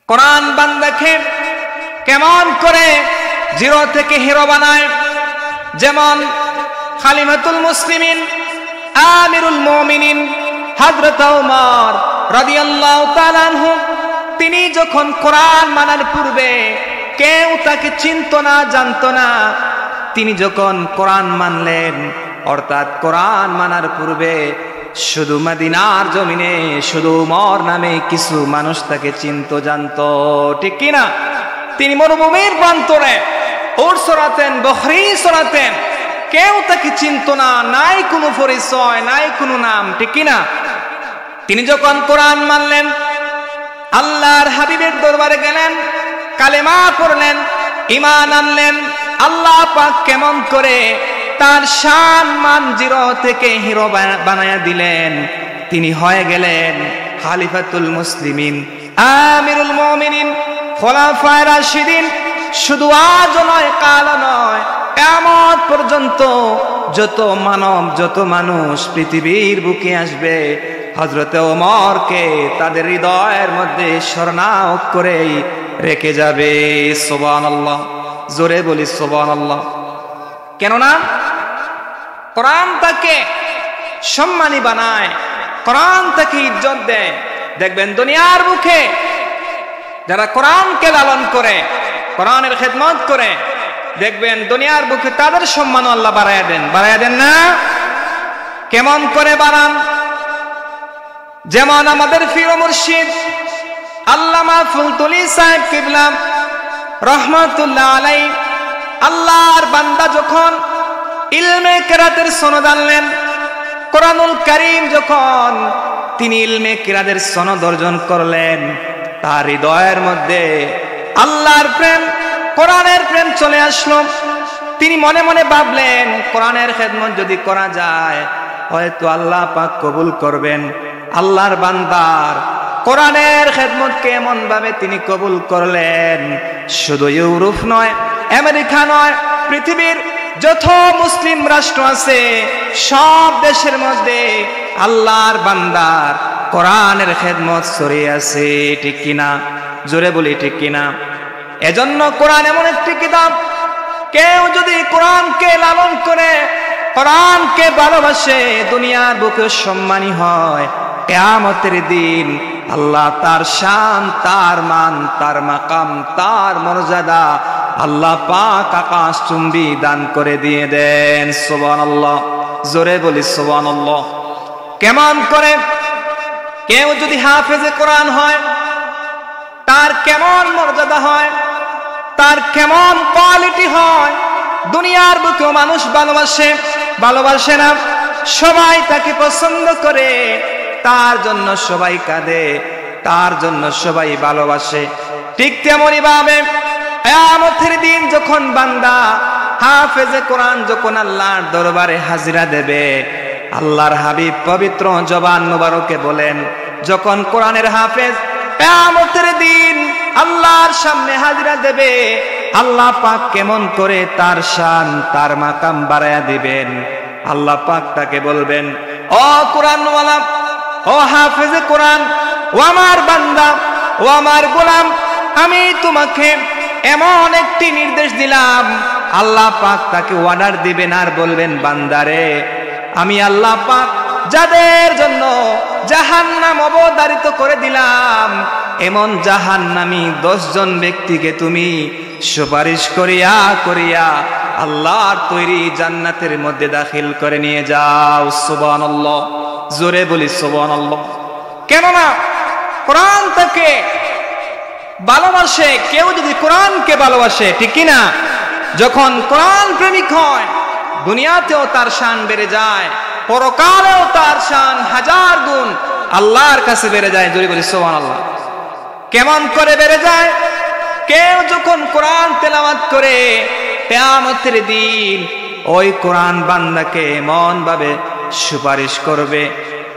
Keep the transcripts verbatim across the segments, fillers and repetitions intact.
কোরআন বান্দাকে কেমন করে জিরো থেকে হিরো বানায়? যেমন খলিফাতুল মুসলিমিন, আমিরুল মুমিনিন হযরত ওমর রাদিয়াল্লাহু তাআলা আনহু, তিনি যখন কোরআন মানার পূর্বে কেউ তাকে চিনতো না, জানতো না, তিনি যখন কোরআন মানলেন, অর্থাৎ কোরআন মানার পূর্বে শুধু মদিনার জমিনে শুধু ওমর নামে কিছু মানুষ তাকে চিনতো, জানতো, ঠিক কি না? তিনি মরুভূমির প্রান্তরে উট চরাতেন, বকরি চরাতেন, কেউ তাকে চিনতো না, নাই কোনো পরিচয়, নাই কোনো নাম, ঠিক কি না? তিনি যখন কোরআন মানলেন, আল্লাহর হাবিবের দরবারে গেলেন, কালেমা পড়লেন, ঈমান আনলেন, আল্লাহ পাক কেমন করে তার শান মান জিরো থেকে হিরো বানা-, বানায়া দিলেন। তিনি হয়ে গেলেন খলিফাতুল মুসলিমিন, আমিরুল মুমিনিন, খোলাফায়ে রাশিদিন। শুধু আজও নয়, কালও নয়, কিয়ামত পর্যন্ত যত মানব, যত মানুষ পৃথিবীর বুকে আসবে, হযরতে ওমরকে তাদের হৃদয়ের মধ্যে স্বর্ণাক্ষরেই রেখে যাবে। সুবহানাল্লাহ, জোরে বলি সুবহানাল্লাহ। কেননা কোরআন তাকে সম্মানী বানায়, কোরআন তাকে ইজ্জত দেয়। দেখবেন দুনিয়ার বুকে যারা কোরআনকে লালন করে, কোরআনের খেদমত করে, দেখবেন দুনিয়ার বুকে তাদের সম্মান আল্লাহ বাড়াইয়া দেন, বাড়াইয়া দেন না? কেমন করে বাড়ান? যেমন আমাদের পীর মুর্শিদ আল্লামা ফুলতলি সাহেব কিবলা রহমাতুল্লাহ আলাই, আল্লাহর বান্দা যখন ইলমে কেরাতের সনদ আনলেন, কোরআনুল কারীম যখন তিনি ইলমে কেরাতের সনদ অর্জন করলেন, তার হৃদয়ের মধ্যে আল্লাহর প্রেম, কোরআনের প্রেম চলে আসলো। তিনি মনে মনে ভাবলেন, কোরআনের খেদমত যদি করা যায়, হয়তো আল্লাহ পাক কবুল করবেন। আল্লাহর বান্দার কোরআনের খেদমতকে এমনভাবে তিনি কবুল করলেন, শুধু ইউরোপ নয়, আমেরিকা নয়, পৃথিবীর যত মুসলিম রাষ্ট্র আছে, সব দেশের মধ্যে আল্লাহর বান্দার কোরআনের খেদমত ছড়িয়ে আছে, ঠিক কিনা? জোরে বলি, ঠিক কিনা? এজন্য কোরআন এমন একটি কিতাব, কেউ যদি কোরআনকে লালন করে, কোরআনকে ভালোবাসে, দুনিয়ার বুকে সম্মানী হয়, কিয়ামতের দিন আল্লাহ তার শান, তার মান, তার মাকাম, তার মর্যাদা আল্লাহ পাক আকাশ চুম্বী দান করে দিয়ে দেন। সুবহানাল্লাহ, জোরে বলি সুবহানাল্লাহ। কেমন করে? কেউ যদি হাফেজে কোরআন হয়, তার কেমন মর্যাদা হয়, তার কেমন কোয়ালিটি হয়, দুনিয়ার বুকেও মানুষ ভালোবাসে, ভালোবাসে না, সবাই তাকে পছন্দ করে, তার জন্য সবাই কাঁদে, তার জন্য সবাই ভালোবাসে। ঠিক তেমনই ভাবে কিয়ামতের দিন যখন বান্দা হাফেজে কোরআন যখন আল্লাহর দরবারে হাজিরা দেবে, আল্লাহর হাবিব পবিত্র জবান মোবারকে বলেন, যখন কোরআনের হাফেজ কিয়ামতের দিন আল্লাহর সামনে হাজিরা দেবে, আল্লাহ পাক কেমন করে তার শান, তার মাকাম বাড়াইয়া দিবেন। আল্লাহ পাক তাকে বলবেন, "ও কোরআনওয়ালা, ও হাফেজে কোরআন, ও আমার বান্দা, ও আমার গোলাম, আমি তোমাকে এমন একটি নির্দেশ দিলাম।" আল্লাহ পাক তাকে অর্ডার দিবেন আর বলবেন, "বান্দারে, আমি আল্লাহ পাক যাদের জন্য জাহান্নাম অবধারিত করে দিলাম, এমন জাহান্নামী দশ জন ব্যক্তিকে তুমি সুপারিশ করিয়া করিয়া আল্লাহর তৈরি জান্নাতের মধ্যে দাখিল করে নিয়ে যাও।" সুবহানাল্লাহ, জোরে বলি সুবহানাল্লাহ। কেননা কোরআন তাকে ভালোবাসে, কেউ যদি কোরআনকে ভালোবাসে, ঠিক কি না? যখন কোরআন প্রেমিক হয়, দুনিয়াতেও তার শান বেড়ে যায়, পরকালেও তার শান হাজার গুণ আল্লাহর কাছে বেড়ে যায়। জোরে বলি সুবহানাল্লাহ। কেমন করে বেড়ে যায়? কেউ যখন কোরআন তেলাওয়াত করে, কিয়ামতের দিন ওই কোরআন বান্দাকে এমনভাবে সুপারিশ করবে,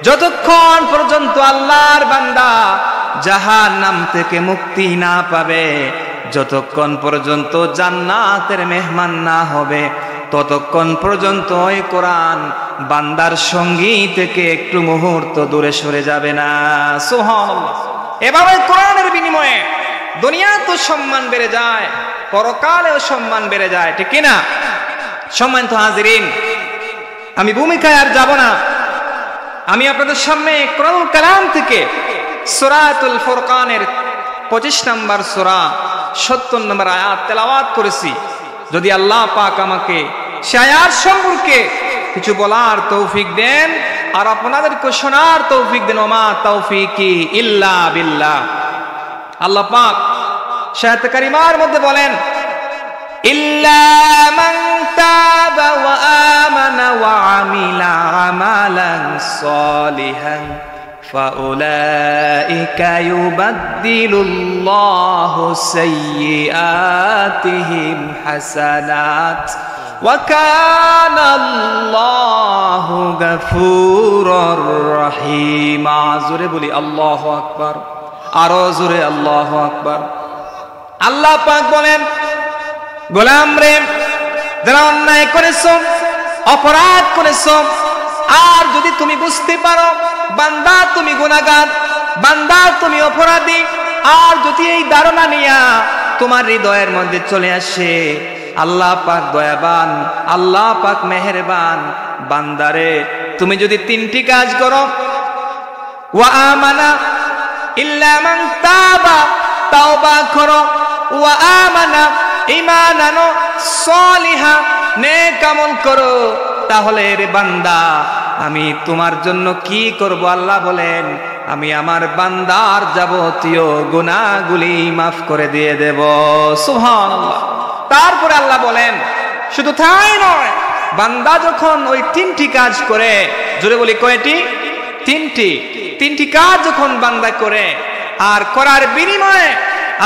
যতক্ষণ পর্যন্ত আল্লাহর বান্দা জাহান্নাম থেকে মুক্তি না পাবে, যতক্ষণ পর্যন্ত জান্নাতের মেহমান না হবে, ততক্ষণ পর্যন্ত ওই কোরআন বান্দার সঙ্গী থেকে একটু মুহূর্ত দূরে সরে যাবে না। সুবহানাল্লাহ। এভাবে কোরআনের বিনিময়ে দুনিয়াতেও সম্মান বেড়ে যায়, পরকালেও সম্মান বেড়ে যায়, ঠিক কি না? সম্মানিত হাজিরিন, আমি ভূমিকায় আর যাব না। আমি আপনাদের সামনে কোরআনুল কালাম থেকে সূরাতুল ফুরকানের পঁচিশ নম্বর সূরা, সত্তর নম্বর আয়াত তেলাওয়াত করেছি। যদি আল্লাহ পাক আমাকে সে আয়াত সম্পর্কে কিছু বলার তৌফিক দেন আর আপনাদেরকে শোনার তৌফিক দেন, ওমা তৌফিকি ইল্লা বিল্লাহ। আল্লাহ পাক সে আয়াতে কারিমার মধ্যে বলেন, ইল্লা মান তাবা ওয়া আমানা ওয়া আমিলা আমালান সালিহান ফাউলাইকা ইউবাদদিলুল্লাহু সাইয়্যিআতিহিম হাসানাত ওয়া কানাল্লাহু গাফুরার রাহিমা। জোরে বলি, আল্লাহু আকবার। আরো জোরে, আল্লাহু আকবার। আল্লাহ পাক বলেন, গোলাম রে, যারা অন্যায় করেছ, অপরাধ করেছ, আর যদি তুমি বুঝতে পারো, বান্দা তুমি গুনাহগার, বান্দা তুমি অপরাধী, আর যদি এই ধারণা নিয়া তোমার হৃদয়ের মধ্যে চলে আসে, আল্লাহ পাক দয়াবান, আল্লাহ পাক মেহেরবান, বান্দারে, তুমি যদি তিনটি কাজ করো, ওয়া আমানা, ইল্লা মান তাবা, তাওবা করো, ওয়া আমানা, ঈমান আনো, সালিহা, নেক আমল করো, তাহলে রে বান্দা, আমি তোমার জন্য কি করব? আল্লাহ বলেন, আমি আমার বান্দার যাবতীয় গুনাহগুলি মাফ করে দিয়ে দেব। সুবহানাল্লাহ। তারপরে আল্লাহ বলেন, শুধু তাই নয়, বান্দা যখন ওই তিনটি কাজ করে, জোরে বলি, কয়টি? তিনটি। তিনটি কাজ যখন বান্দা করে, আর করার বিনিময়ে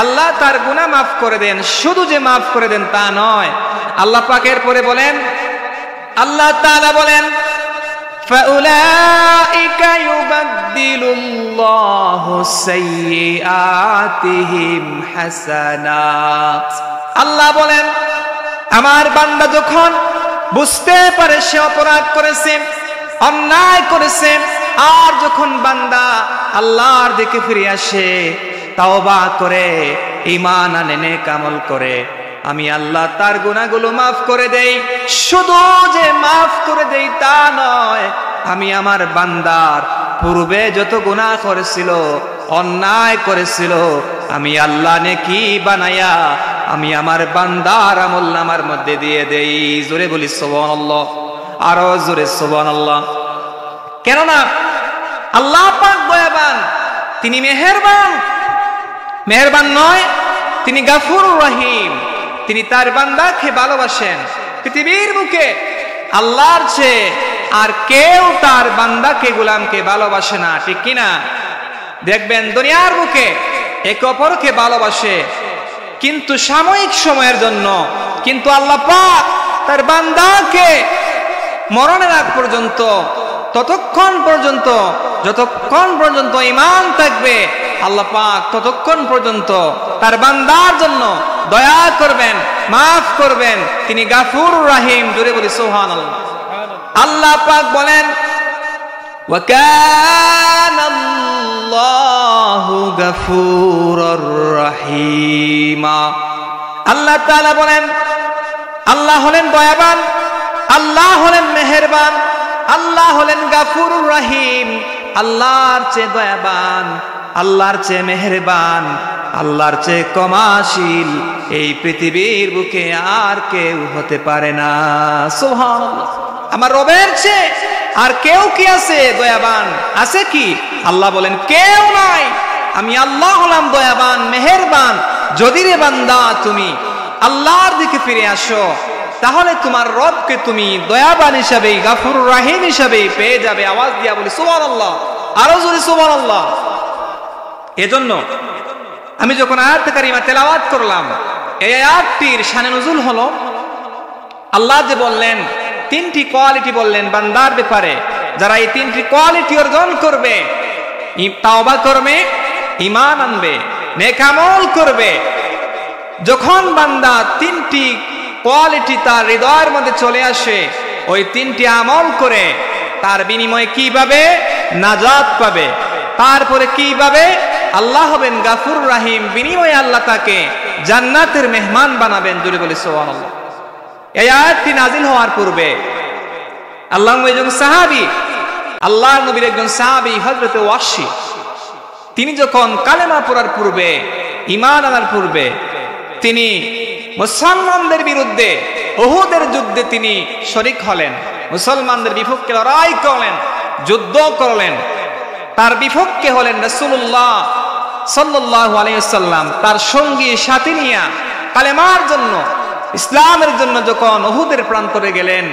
আল্লাহ তার গুনাহ মাফ করে দেন, শুধু যে মাফ করে দেন তা নয়, আল্লাহ পাক এরপরে বলেন, আল্লাহ তাআলা বলেন, ফাউলাইকা ইউবাদদিলুল্লাহু সাইয়্যিআতিহিম হাসানাত। আল্লাহ বলেন, আমার বান্দা যখন বুঝতে পারে সে অপরাধ করেছে, অন্যায় করেছে, আর যখন বান্দা আল্লাহর দিকে ফিরে আসে, তাওবা করে, ঈমান আনে, নেক আমল করে, আমি আল্লাহ তার গুনাহগুলো মাফ করে দেই। শুধু যে মাফ করে দেই তা নয়, আমি আমার বান্দার পূর্বে যত গুনাহ করেছিল, অন্যায় করেছিল, আমি আল্লাহ নেকি বানাইয়া আমি আমার বান্দার আমল নামার মধ্যে দিয়ে দেই। জোরে বলি সুবহানাল্লাহ, আরো জোরে সুবহানাল্লাহ। কেননা আল্লাহ পাক দয়াবান, তিনি মেহেরবান। মেহেরবান নয়, তিনি গাফুরুর রহিম। তিনি তার বান্দাকে ভালোবাসেন। পৃথিবীর বুকে আল্লাহর চেয়ে আর কেউ তার বান্দাকে, গোলামকে ভালোবাসে না, ঠিক কি না? দেখবেন দুনিয়ার বুকে একে অপরকে ভালোবাসে, কিন্তু সাময়িক সময়ের জন্য। কিন্তু আল্লাহ পাক তার বান্দাকে মরণের আগ পর্যন্ত, ততক্ষণ পর্যন্ত, যতক্ষণ পর্যন্ত ঈমান থাকবে, আল্লাহ পাক ততক্ষণ পর্যন্ত তার বান্দার জন্য দয়া করবেন, মাফ করবেন। তিনি গাফুরুর রহিম। জোরে বলি সুবহানাল্লাহ। আল্লাহ পাক বলেন, ওয়া কানাল্লাহু গাফুরার রাহিমা। আল্লাহ তাআলা বলেন, আল্লাহ হলেন দয়াবান, আল্লাহ হলেন মেহেরবান, আল্লাহ হলেন গাফুরুর রাহিম। আল্লাহর চেয়ে দয়াবান, আল্লাহর চেয়ে মেহেরবান, আল্লাহর চেয়ে ক্ষমাশীল এই পৃথিবীর বুকে আর কেউ হতে পারে না। সুবহানাল্লাহ। আমার রবের চেয়ে আর কেউ কি আছে দয়াবান? আছে কি? আল্লাহ বলেন, কেউ নাই। আমি আল্লাহ হলাম দয়াবান, মেহেরবান। যদি রে বান্দা তুমি আল্লাহর দিকে ফিরে আসো, তাহলে তোমার রবকে তুমি দয়াবান হিসাবেই, গাফুরুর রাহিম হিসাবেই পেয়ে যাবে। আওয়াজ দিয়া বলি সুবহানাল্লাহ, আরো জোরে সুবহানাল্লাহ। এজন্য আমি যখন আয়াত কারিমা তেলাওয়াত করলাম, এই আয়াতটির শানে নুজুল হলো, আল্লাহ যে বললেন, তিনটি কোয়ালিটি বললেন বান্দার ব্যাপারে, যারা এই তিনটি কোয়ালিটি অর্জন করবে, ই-, তাওবা করবে, ঈমান আনবে, নেক আমল করবে, যখন বান্দা তিনটি কোয়ালিটি তার হৃদয়ের মধ্যে চলে আসে, ওই তিনটি আমল করে, তার বিনিময়ে কিভাবে নাজাত পাবে, তারপরে কিভাবে আল্লাহ হবেন গাফুর রাহিম, বিনিময়ে আল্লাহ তাকে জান্নাতের মেহমান বানাবেন। জোরে বলি সুবহানাল্লাহ। এই আয়াতটি নাজিল হওয়ার পূর্বে আল্লাহর নবীর একজন সাহাবী, আল্লাহর নবীর একজন সাহাবী হযরতে ওয়াহশী, তিনি যখন কালেমা পড়ার পূর্বে, ঈমান আনার পূর্বে, তিনি মুসলমানদের বিরুদ্ধে উহুদের যুদ্ধে তিনি শরিক হলেন, মুসলমানদের বিপক্ষে লড়াই করলেন, যুদ্ধ করলেন। তার বিপক্ষে হলেন রাসূলুল্লাহ সাল্লাল্লাহু আলাইহি ওয়াসাল্লাম। তার সঙ্গী সাথী নিয়া কালেমার জন্য, ইসলামের জন্য যখন উহুদের প্রান্তরে গেলেন,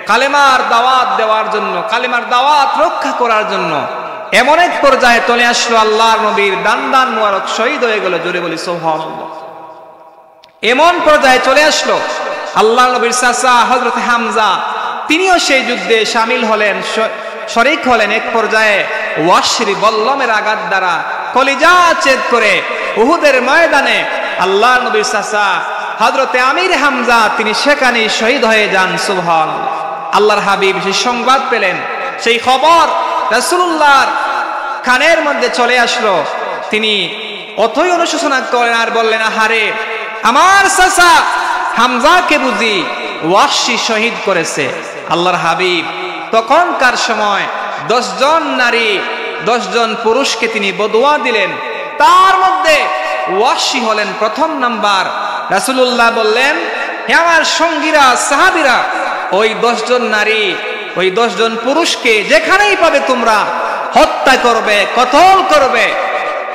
কালেমার দাওয়াত দেওয়ার জন্য, কালেমার দাওয়াত রক্ষা করার জন্য, এমন এক পর্যায়ে চলে আসলো আল্লাহর নবীর দান্দান মুবারক শহীদ হয়ে গেল। জোরে বলি সুবহানাল্লাহ। এমন পর্যায়ে চলে আসলো আল্লাহর নবীর চাচা হযরত হামজা, তিনিও সেই যুদ্ধে সামিল হলেন, শ-, শরিক হলেন। এক পর্যায়ে ওয়াহশীর বল্লমের আঘাত দ্বারা কলিজা ছেদ করে উহুদের ময়দানে আল্লাহর নবীর চাচা হযরতে আমির হামজা তিনি সেখানেই শহীদ হয়ে যান। সুবহানাল্লাহ। আল্লাহর হাবিব সেই সংবাদ পেলেন, সেই খবর রাসূলুল্লাহর কানের মধ্যে চলে আসলো। তিনি অতই অনুশোচনা করলেন আর বললেন, "আহারে, আমার চাচা হামজাকে বুঝি ওয়াহশী শহীদ করেছে।" আল্লাহর হাবিব তখনকার সময় দশ জন নারী, দশ জন পুরুষকে তিনি বদুয়া দিলেন, তার মধ্যে ওয়াহশী হলেন প্রথম নাম্বার। রাসূলুল্লাহ বললেন, "হে আমার সঙ্গীরা, সাহাবীরা, ওই দশ জন নারী, ওই দশ জন পুরুষকে যেখানেই পাবে তোমরা হত্যা করবে, কতল করবে।"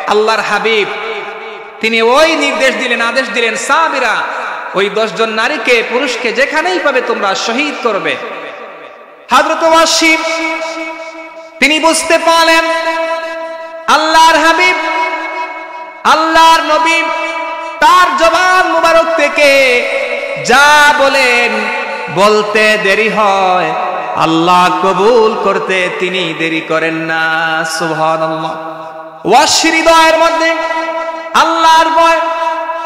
আল্লাহর হাবিব তিনি ওই নির্দেশ দিলেন, আদেশ দিলেন, "সাহাবীরা, ওই দশ জন নারীকে, পুরুষকে যেখানেই পাবে তোমরা শহীদ করবে।" হযরত ওয়াহশী তিনি বুঝতে পারলেন আল্লাহর হাবিব, আল্লাহর নবী তার জবান মুবারক থেকে যা বলেন, বলতে দেরি হয়, আল্লাহ কবুল করতে তিনি দেরি করেন না। সুবহানাল্লাহ। ওয়াহশীর হৃদয়ের মধ্যে আল্লাহর ভয়,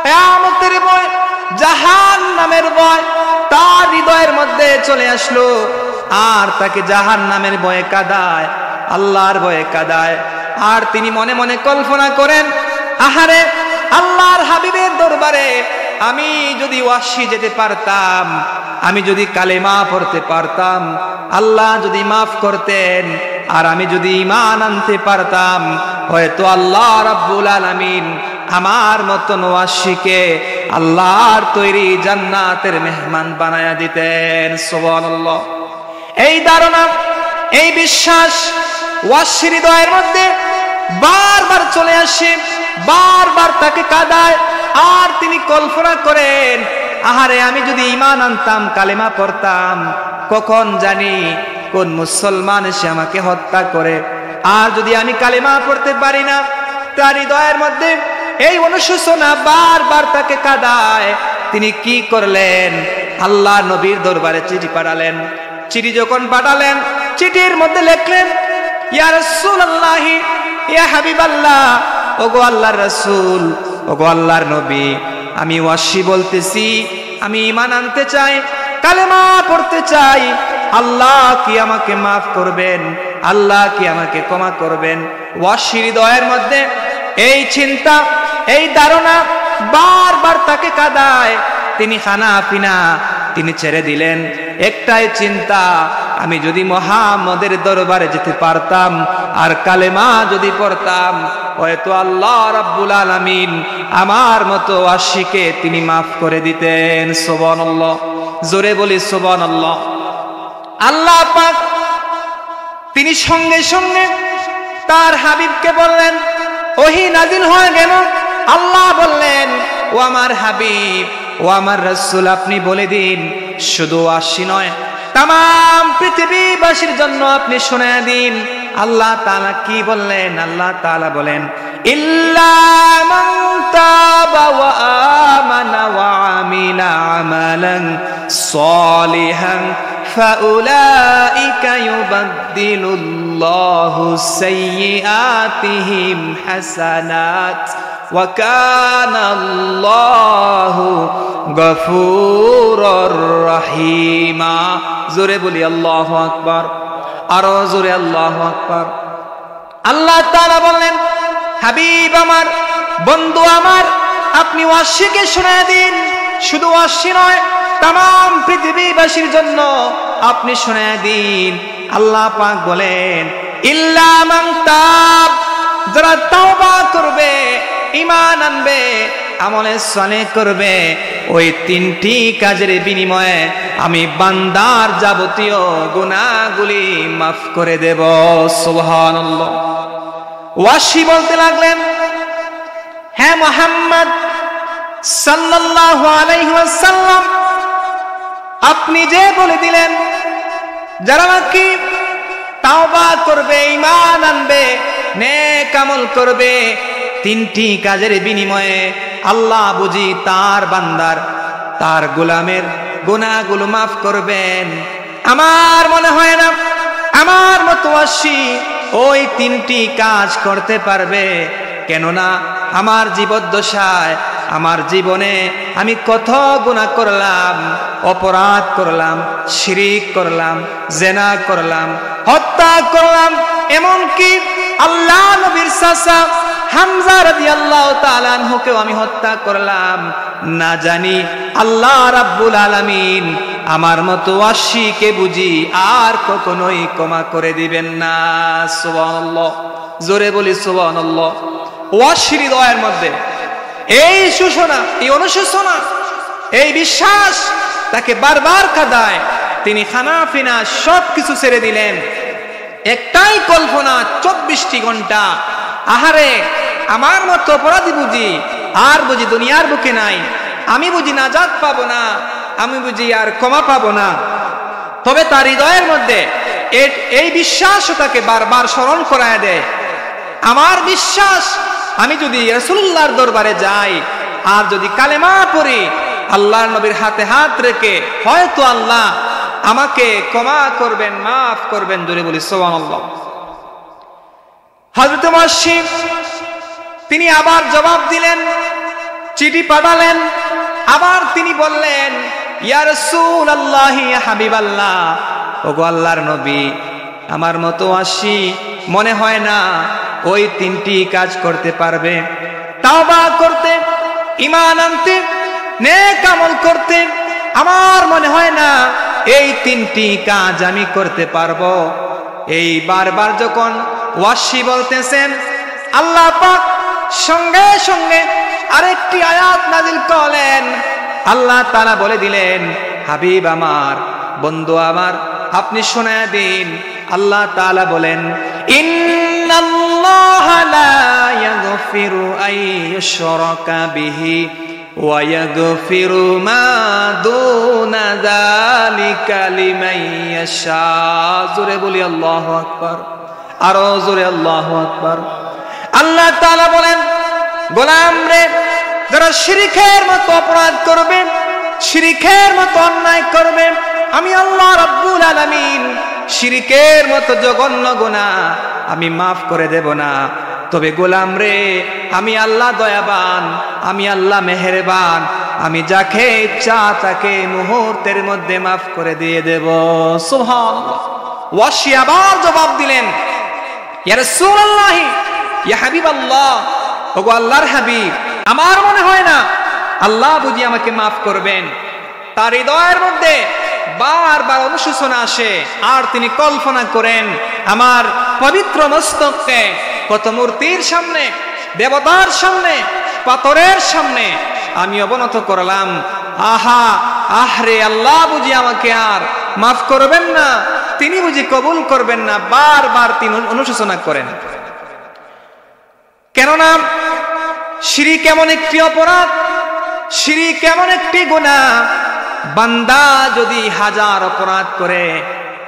কিয়ামতের ভয়, জাহান্নামের ভয় তার হৃদয়ের মধ্যে চলে আসলো। আর তাকে জাহান্নামের ভয়ে কাঁদায়, আল্লাহর ভয়ে কাঁদায়। আর তিনি মনে মনে কল্পনা করেন, "আহারে, আল্লাহর হাবিবের দরবারে আমি যদি ওয়াহশী যেতে পারতাম, আমি যদি কালেমা পড়তে পারতাম, আল্লাহ যদি মাফ করতেন, আর আমি যদি ঈমান আনতে পারতাম, হয়তো আল্লাহ রাব্বুল আলামিন আমার মতন ওয়াহশীকে আল্লাহর তৈরি জান্নাতের মেহমান বানায়া দিতেন।" সুবহানাল্লাহ। এই ধারণা, এই বিশ্বাস ওয়াহশীর হৃদয়ের মধ্যে বারবার চলে আসে, বারবার তাকে কাঁদায়। আর তিনি কল্পনা করেন, "আহারে, আমি যদি ঈমান আনতাম, কালেমা পড়তাম, কখন জানি কোন মুসলমান এসে আমাকে হত্যা করে। আর যদি আমি কালেমা পড়তে পারি না।" তার হৃদয়ের মধ্যে এই অনুশোচনা বারবার তাকে কাঁদায়। তিনি কি করলেন? আল্লাহর নবীর দরবারে চিঠি পাঠালেন। চিঠি যখন পাঠালেন, চিঠির মধ্যে লেখলেন, "ইয়া রাসূলুল্লাহি, ইয়া হাবিবাল্লাহ, ওগো আল্লাহর রাসূল, ওগো আল্লাহর নবী, আমি ওয়াহশী বলতেছি, আমি ঈমান আনতে চাই, কালেমা পড়তে চাই। আল্লাহ কি আমাকে মাফ করবেন? আল্লাহ কি আমাকে ক্ষমা করবেন?" ওয়াহশীর হৃদয়ের মধ্যে এই চিন্তা, এই ধারণা বারবার তাকে কাঁদায়। তিনি খানা পিনা তিনি ছেড়ে দিলেন। একটাই চিন্তা, "আমি যদি মুহাম্মদের দরবারে যেতে পারতাম আর কালেমা যদি পড়তাম, হয়তো আল্লাহ রাব্বুল আলামিন আমার মতো ওয়াহশীকে তিনি মাফ করে দিতেন।" সুবহানাল্লাহ। জোরে বলি সুবহানাল্লাহ। আল্লাহ পাক তিনি সঙ্গে সঙ্গে তার হাবিবকে বললেন, ওহী নাজিল হয়ে গেল। আল্লাহ বললেন, "ও আমার হাবিব, ও আমার রাসূল, আপনি বলে দিন, শুধু ওয়াহশী নয়, তামাম পৃথিবীবাসীর জন্য আপনি শুনিয়ে দিন।" আল্লাহ তাআলা কি বললেন? আল্লাহ তাআলা বলেন, "إلا من تاب وآمن وعمل عملا صالحا فأولئك يبدل الله سيئاتهم حسنات وكان الله غفورا رحيما।" জোরে বলি আল্লাহু আকবার, আরো জোরে আল্লাহু আকবার। আল্লাহ তাআলা বললেন, হাবিব আমার, বন্ধু আমার, আপনি ওয়াহশীকে শুনায় দিন। শুধু ওয়াহশী নয়, তামাম পৃথিবীবাসীর জন্য আপনি শুনায় দিন। আল্লাহ পাক বলেন, "ইল্লা মান তাব", যারা তাওবা করবে, ঈমান আনবে, আমলে সালেহ করবে, ওই তিনটি কাজের বিনিময়ে আমি বান্দার যাবতীয় গুনাহগুলি মাফ করে দেব। সুবহানাল্লাহ। ওয়াহশী বলতে লাগলেন, "হে মুহাম্মদ সাল্লাল্লাহু আলাইহি ওয়াসাল্লাম, আপনি যে বলে দিলেন, যারা নাকি তাওবা করবে, ঈমান আনবে, নেক আমল করবে, তিনটি কাজের বিনিময়ে আল্লাহ বুঝি তার বান্দার, তার গোলামের গুনাহগুলো মাফ করবেন।" আমার মনে হয় না আমার মতো ওয়াহশী ওই তিনটি কাজ করতে পারবে, কেননা আমার জীবদ্দশায়, আমার জীবনে আমি কত গুনাহ করলাম, অপরাধ করলাম, শিরিক করলাম, জেনা করলাম, হত্যা করলাম, এমনকি আল্লাহ নবীর চাচা হামজা রাদিয়াল্লাহু তাআলা আনহুকেও আমি হত্যা করলাম। না জানি আল্লাহ রাব্বুল আলামিন আমার মতো ওয়াহশীকে বুঝি আর কখনোই ক্ষমা করে দিবেন না। সুবহানাল্লাহ, জোরে বলি সুবহানাল্লাহ। ওয়াহশীর হৃদয়ের মধ্যে এই শোষণা, এই অনুশোচনা, এই বিশ্বাস তাকে বারবার কাঁদায়। তিনি খানা পিনা সব কিছু ছেড়ে দিলেন, একটাই কল্পনা চব্বিশটি ঘন্টা, "আহারে, আমার মতো অপরাধী বুঝি আর বুঝি দুনিয়ার বুকে নাই, আমি বুঝি নাজাত পাবো না, আমি বুঝি আর ক্ষমা পাবো না।" তবে তার হৃদয়ের মধ্যে এ-, এই বিশ্বাস তাকে বারবার স্মরণ করায় দেয়, "আমার বিশ্বাস, আমি যদি রাসূলুল্লাহর দরবারে যাই আর যদি কালেমা পড়ি, আল্লাহর নবীর হাতে হাত রেখে, হয়তো আল্লাহ আমাকে ক্ষমা করবেন, মাফ করবেন।" জোরে বলি সুবহানাল্লাহ। হযরত ওয়াহশী তিনি আবার জবাব দিলেন, চিঠি পাঠালেন, আবার তিনি বললেন, "ইয়া রাসূলুল্লাহ, ইয়া হাবিবাল্লাহ, ওগো আল্লাহর নবী, আমার মতো ওয়াহশী মনে হয় না ওই তিনটি কাজ করতে পারবে, তাওবা করতে, ঈমান আনতে, নেক আমল করতে। আমার মনে হয় না এই তিনটি কাজ আমি করতে পারবো।" এই বারবার যখন ওয়াহশী বলতেছেন, আল্লাহ পাক সঙ্গে সঙ্গে আরেকটি আয়াত নাজিল করলেন। আল্লাহ তাআলা বলে দিলেন, "হাবিব আমার, বন্ধু আমার, আপনি শুনে দিন।" আল্লাহ তাআলা বলেন, "ইন্নাল্লাহা লা ইয়াগফিরু আন ইউশরাকা বিহি ওয়া ইয়াগফিরু মা দুনা যালিকা লিমান ইয়াশা।" জোরে বলি আল্লাহু আকবার, আরো জোরে আল্লাহু আকবার। আল্লাহ তাআলা বলেন, "গোলাম রে, যারা শিরিকের মতো অপরাধ করবে, শিরিকের মতো অন্যায় করবে, আমি আল্লাহ রাব্বুল আলামিন শিরিকের মতো জঘন্য গুনাহ আমি মাফ করে দেব না। তবে গোলাম রে, আমি আল্লাহ দয়াবান, আমি আল্লাহ মেহেরবান, আমি যাকে ইচ্ছা তাকে মুহূর্তের মধ্যে মাফ করে দিয়ে দেব।" সুবহানাল্লাহ। ওয়াহশী আবার জবাব দিলেন, "ইয়া রাসূলুল্লাহ, ইয়া হাবিবাল্লাহ, ওগো আল্লাহর হাবিব, আমার মনে হয় না আল্লাহ বুঝি আমাকে মাফ করবেন।" তার হৃদয়ের মধ্যে বারবার অনুশোচনা আসে, আর তিনি কল্পনা করেন, "আমার পবিত্র মস্তককে কত মূর্তির সামনে, দেবতার সামনে, পাথরের সামনে আমি অবনত করলাম। আহা, আহরে, আল্লাহ বুঝি আমাকে আর মাফ করবেন না, তিনি বুঝি কবুল করবেন না।" বারবার তিনি অনুশোচনা করেন। কেননা শিরিক এমন একটি অপরাধ, শিরিক এমন একটি গুনাহ, বান্দা যদি হাজার অপরাধ করে,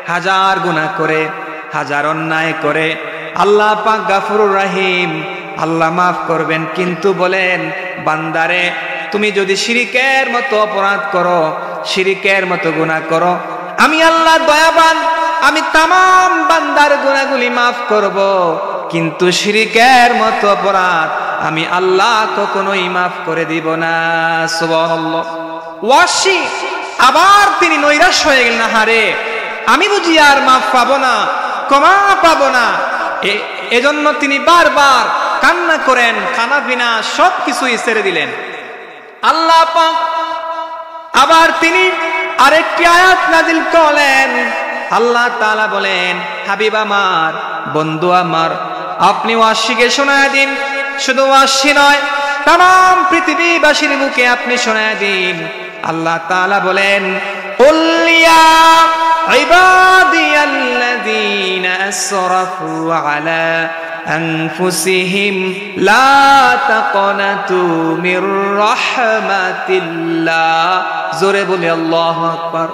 হাজার গুনাহ করে, হাজার অন্যায় করে, আল্লাহ পাক গাফুরুর রাহিম, আল্লাহ মাফ করবেন। কিন্তু বলেন, "বান্দারে, তুমি যদি শিরিকের মতো অপরাধ করো, শিরিকের মতো গুনাহ করো, আমি আল্লাহ দয়াবান, আমি তামাম বান্দার গুনাহগুলি মাফ করব, কিন্তু শিরিকের মতো অপরাধ আমি আল্লাহ কখনোই মাফ করে দিব না।" সুবহানাল্লাহ। ওয়াহশী আবার তিনি নৈরাশ হয়ে গেলেন, "আহারে, আমি বুঝি আর মাফ পাবো না, ক্ষমা পাবো না।" এ-, এজন্য তিনি বারবার কান্না করেন, খানা পিনা সব কিছুই ছেড়ে দিলেন। আল্লাহ পাক আবার তিনি আরেকটি আয়াত নাজিল করলেন। আল্লাহ তাআলা বলেন, হাবিব আমার, বন্ধু আমার, আপনি ওয়াহশীকে শোনায় দিন। শুধু ওয়াহশী নয়, তামাম পৃথিবীবাসীর মুখে আপনি শোনায় দিন। আল্লাহ তাআলা বলেন, قل يا عبادي الذين أسرفوا على أنفسهم لا تقنطوا من رحمة الله। জোরে বলি আল্লাহু আকবার,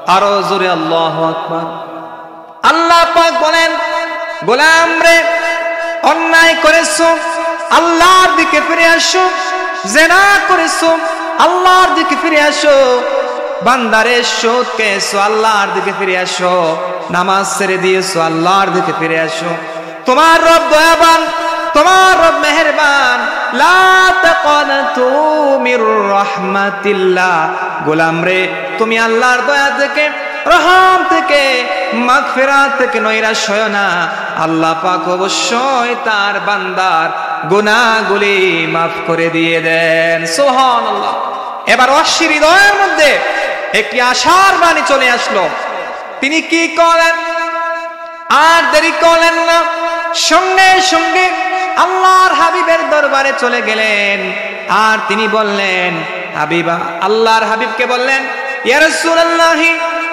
আরো জোরে আল্লাহু আকবার। আল্লাহ পাক বলেন, গোলাম রে, অন্যায় করেছো, আল্লাহর দিকে ফিরে আসো। জেনা করেছো, আল্লাহর দিকে ফিরে আসো। বান্দারে, সুদ খেয়েছো, আল্লাহর দিকে ফিরে আসো। নামাজ ছেড়ে দিয়েছো, আল্লাহর দিকে ফিরে আসো। তোমার রব দয়াবান, তোমার রব মেহেরবান। لا تقنطوا من رحمة الله। গোলাম রে, তুমি আল্লাহর দয়া থেকে, রহম থেকে, মাগফিরাত থেকে নৈরাশ হয় না। আল্লাহ পাক অবশ্যই তার বান্দার গুনাহগুলি মাফ করে দিয়ে দেন। সুবহানাল্লাহ। এবার ওয়াহশী হৃদয়ের মধ্যে একটি আশার বাণী চলে আসলো। তিনি কি করেন? আর দেরি করলেন না, সঙ্গে সঙ্গে আল্লাহর হাবিবের দরবারে চলে গেলেন। আর তিনি বললেন, হাবিবা, আল্লাহর হাবিবকে বললেন, ইয়া রাসূলুল্লাহ,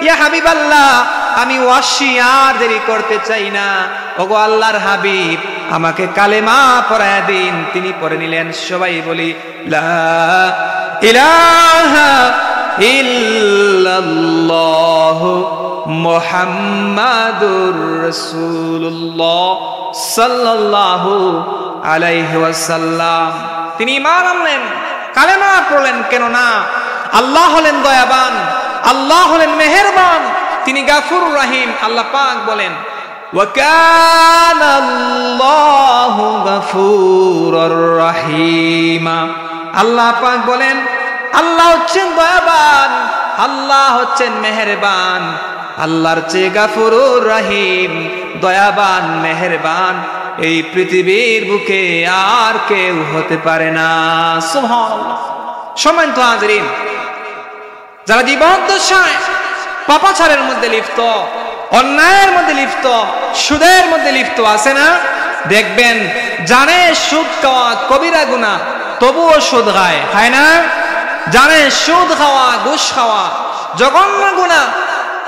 ইয়া হাবিবাল্লাহ, আমি ওয়াহশী আর দেরি করতে চাই না। ওগো আল্লাহর হাবিব, আমাকে কালেমা পড়ায় দিন। তিনি পড়ে নিলেন। সবাই বলি, لا إله إلا الله محمد رسول الله صلى الله عليه وسلم। তিনি ঈমান আনলেন, কালেমা পড়লেন, কেননা আল্লাহ হলেন দয়াবান, আল্লাহ হলেন মেহেরবান, তিনি গাফুরুর রাহিম। আল্লাহ পাক বলেন, وكان الله غفورا رحيما। আল্লাহ পাক বলেন, আল্লাহ হচ্ছেন দয়াবান, আল্লাহ হচ্ছেন মেহেরবান। আল্লাহর চেয়ে গাফুরুর রাহিম, দয়াবান, মেহেরবান এই পৃথিবীর বুকে আর কেউ হতে পারে না। সুবহানাল্লাহ। সম্মানিত হাজিরিন, যারা জীবদ্দশায় পাপাচারের মধ্যে লিপ্ত, অন্যায়ের মধ্যে লিপ্ত, সুদের মধ্যে লিপ্ত আছে না, দেখবেন জানে সুদ খাওয়া কবিরা গুনাহ, তবুও সুদ খায়, খায় না? জানে সুদ খাওয়া, ঘুষ খাওয়া জঘন্য গুনাহ,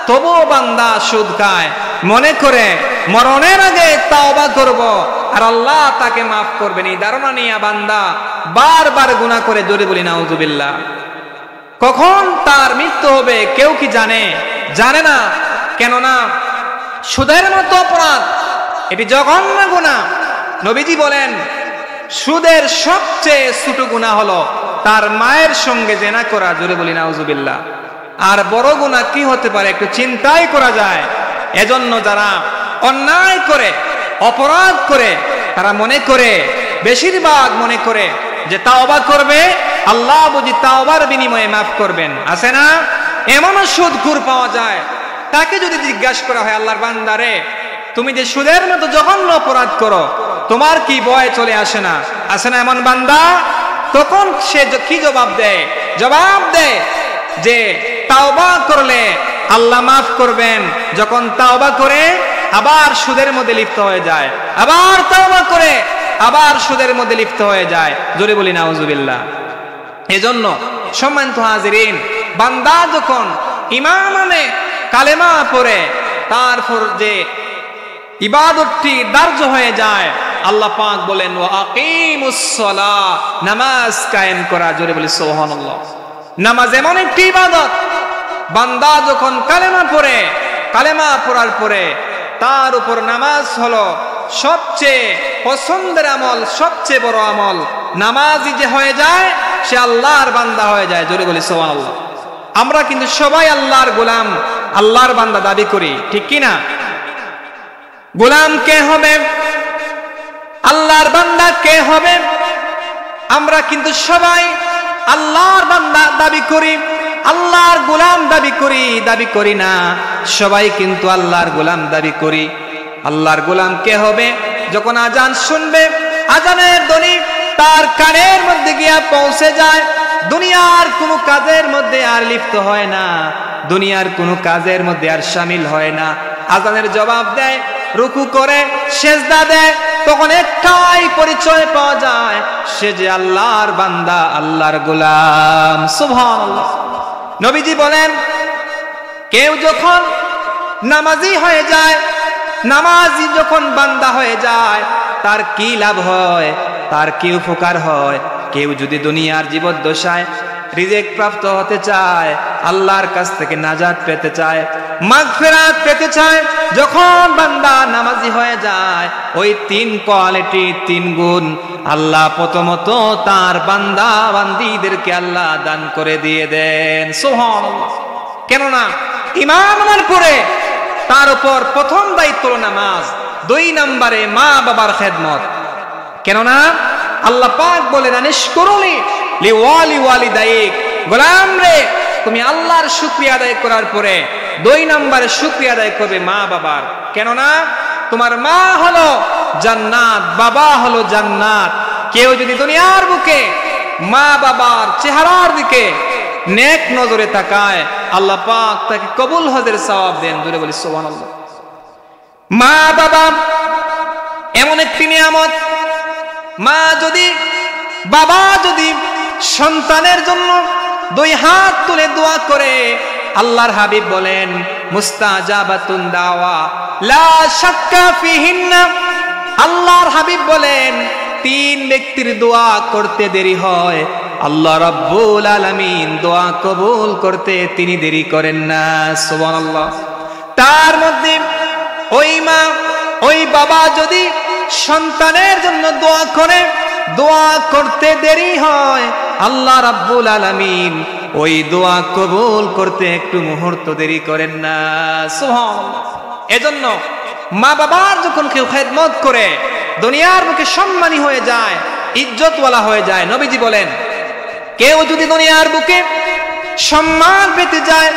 তবুও বান্দা সুদ খায়, মনে করে মরণের আগে তাওবা করব, আর আল্লাহ তাকে মাফ করবেন। এই ধারণা নিয়ে বান্দা বারবার গুনাহ করে। জোরে বলি নাউজুবিল্লাহ। কখন তার মৃত্যু হবে কেউ কি জানে? জানে না। কেননা সুদের মতো অপরাধ, এটি জঘন্য গুনাহ। নবীজি বলেন, সুদের সবচেয়ে ছোট গুনাহ হলো তার মায়ের সঙ্গে জেনা করা। জোরে বলি নাউজুবিল্লাহ। আর বড় গুনাহ কি হতে পারে, একটু চিন্তাই করা যায়। এজন্য যারা অন্যায় করে, অপরাধ করে, তারা মনে করে, বেশিরভাগ মনে করে যে তাওবা করবে, আল্লাহ বুঝি তাওবার বিনিময়ে মাফ করবেন। আছে না? এমনও সুদখোর পাওয়া যায়, তাকে যদি জিজ্ঞাসা করা হয়, আল্লাহর বান্দারে, তুমি যে সুদের মতো জঘন্য অপরাধ করো, তোমার কি ভয় চলে আসে না? আছে না এমন বান্দা? তখন সে জ-, কি জবাব দেয়? জবাব দেয় যে তাওবা করলে আল্লাহ মাফ করবেন। যখন তাওবা করে আবার সুদের মধ্যে লিপ্ত হয়ে যায়, আবার তাওবা করে আবার সুদের মধ্যে লিপ্ত হয়ে যায়। জোরে বলি নাউজুবিল্লাহ। এজন্য সম্মানিত হাজিরিন, বান্দা যখন ঈমান আনে, কালেমা পড়ে, তারপর যে ইবাদতটি ধার্য হয়ে যায়, আল্লাহ পাক বলেন, "ওয়া আকিমুস সালাহ", নামাজ কায়েম করা। জোরে বলি সুবহানাল্লাহ। নামাজ এমন একটি ইবাদত, বান্দা যখন কালেমা পড়ে, কালেমা পড়ার পরে তার উপর নামাজ হলো সবচেয়ে পছন্দের আমল, সবচেয়ে বড় আমল। নামাজি যে হয়ে যায়, সে আল্লাহর বান্দা হয়ে যায়। জোরে বলি সুবহানাল্লাহ। আমরা কিন্তু সবাই আল্লাহর গোলাম, আল্লাহর বান্দা দাবি করি, ঠিক কি না? গোলাম কে হবে? আল্লাহর বান্দা কে হবে? আমরা কিন্তু সবাই আল্লাহর বান্দা দাবি করি, আল্লাহর গোলাম দাবি করি, দাবি করি না? সবাই কিন্তু আল্লাহর গোলাম দাবি করি। আল্লাহর গোলাম কে হবে? যখন আজান শুনবে, আজানের ধ্বনি তার কানের মধ্যে গিয়া পৌঁছে যায়, দুনিয়ার কোনো কাজের মধ্যে আর লিপ্ত হয় না, দুনিয়ার কোনো কাজের মধ্যে আর শামিল হয় না। আজানের জবাব দেয়, রুকু করে, সেজদা দেয়, তখন একটাই পরিচয় পাওয়া যায়, সে যে আল্লাহর বান্দা, আল্লাহর গোলাম। সুবহানাল্লাহ। নবীজি বলেন, কেউ যখন নামাজি হয়ে যায়, নামাজি যখন বান্দা হয়ে যায়, তার কি লাভ হয়, তার কি উপকার হয়? কেউ যদি দুনিয়ার জীবদ্দশায় রিজিক প্রাপ্ত হতে চায়, আল্লাহর কাছ থেকে নাজাত পেতে চায়, মাগফিরাত পেতে চায়, যখন বান্দা নামাজি হয়ে যায়, ওই তিন কোয়ালিটি, তিন গুণ আল্লাহ প্রথমত তার বান্দা বান্দীদেরকে আল্লাহ দান করে দিয়ে দেন। সুবহানাল্লাহ। কেননা ইমান আনার পরে তার উপর প্রথম দায়িত্ব হলো নামাজ, দুই নম্বরে মা বাবার খেদমত। কেননা আল্লাহ পাক বলেন, "আনিশকুরুলি লিওয়ালি ওয়ালিদাইক", গোলাম রে, তুমি আল্লাহর শুকরিয়া আদায় করার পরে দুই নম্বরে শুকরিয়া আদায় করবে মা বাবার। কেননা তোমার মা হলো জান্নাত, বাবা হলো জান্নাত। কেউ যদি দুনিয়ার বুকে মা বাবার চেহারার দিকে নেক নজরে তাকায়, আল্লাহ পাক তাকে কবুল হজের সওয়াব দেন। জোরে বলি সুবহানাল্লাহ। মা বাবা এমন একটি নিয়ামত, মা যদি, বাবা যদি সন্তানের জন্য দুই হাত তুলে দোয়া করে, আল্লাহর হাবিব বলেন, "মুস্তাজাবাতুন দাওয়া লা শাক্কা ফিহিন্না।" আল্লাহর হাবিব বলেন, তিন ব্যক্তির দোয়া করতে দেরি হয়, আল্লাহ রাব্বুল আলামিন দোয়া কবুল করতে তিনি দেরি করেন না। সুবহানাল্লাহ। তার মধ্যে ওই মা, ওই বাবা যদি সন্তানের জন্য দোয়া করে, দোয়া করতে দেরি হয়, আল্লাহ রাব্বুল আলামিন ওই দোয়া কবুল করতে একটু মুহূর্ত দেরি করেন না। সুবহানাল্লাহ। এজন্য মা বাবার যখন কেউ খেদমত করে, দুনিয়ার বুকে সম্মানী হয়ে যায়, ইজ্জতওয়ালা হয়ে যায়। নবীজি বলেন, কেউ যদি দুনিয়ার বুকে সম্মান পেতে চায়,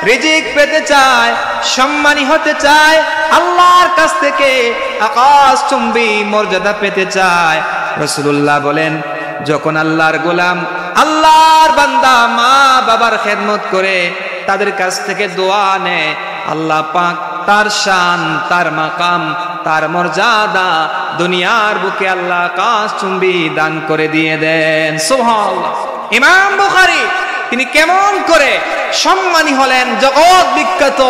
রিজিক পেতে চায়, সম্মানী হতে চায়, আল্লাহর কাছ থেকে আকাশচুম্বী মর্যাদা পেতে চায়, রাসূলুল্লাহ বলেন, যখন আল্লাহর গোলাম, আল্লাহর বান্দা মা বাবার খেদমত করে, তাদের কাছ থেকে দোয়া নেয়, আল্লাহ পাক তার শান, তার মাকাম, তার মর্যাদা দুনিয়ার বুকে আল্লাহ আকাশচুম্বী দান করে দিয়ে দেন। সুবহানাল্লাহ। ইমাম বুখারী তিনি কেমন করে সম্মানী হলেন, জগৎ বিখ্যাত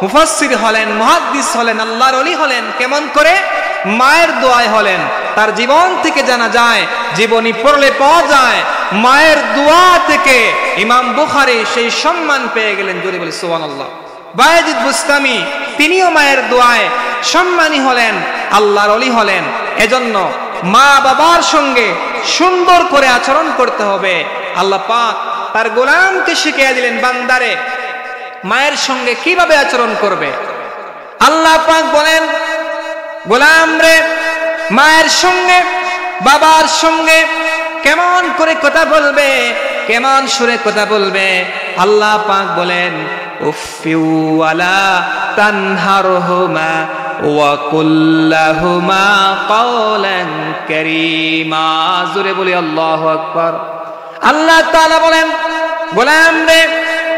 মুফাসসির হলেন, মুহাদ্দিস হলেন, আল্লাহর ওলি হলেন, কেমন করে? মায়ের দোয়ায় হলেন। তার জীবন থেকে জানা যায়, জীবনী পড়লে পাওয়া যায়, মায়ের দোয়া থেকে ইমাম বুখারী সেই সম্মান পেয়ে গেলেন। জোরে বলি সুবহানাল্লাহ। বায়েজিদ বুস্তামি তিনিও মায়ের দোয়ায় সম্মানী হলেন, আল্লাহর ওলি হলেন। এজন্য মা বাবার সঙ্গে সুন্দর করে আচরণ করতে হবে। আল্লাহ পাক তার গোলামকে শিখিয়ে দিলেন, বান্দারে, মায়ের সঙ্গে কিভাবে আচরণ করবে। আল্লাহ পাক বলেন, গোলাম রে, মায়ের সঙ্গে, বাবার সঙ্গে কেমন করে কথা বলবে, কেমন সুরে কথা বলবে। আল্লাহ পাক বলেন, উফিউ ওয়ালা তানহারহুমা ওয়া কুল্লাহুমা কাওলান কারীমা। জোরে বলি আল্লাহু আকবার। আল্লাহ তাআলা বলেন, গোলাম রে,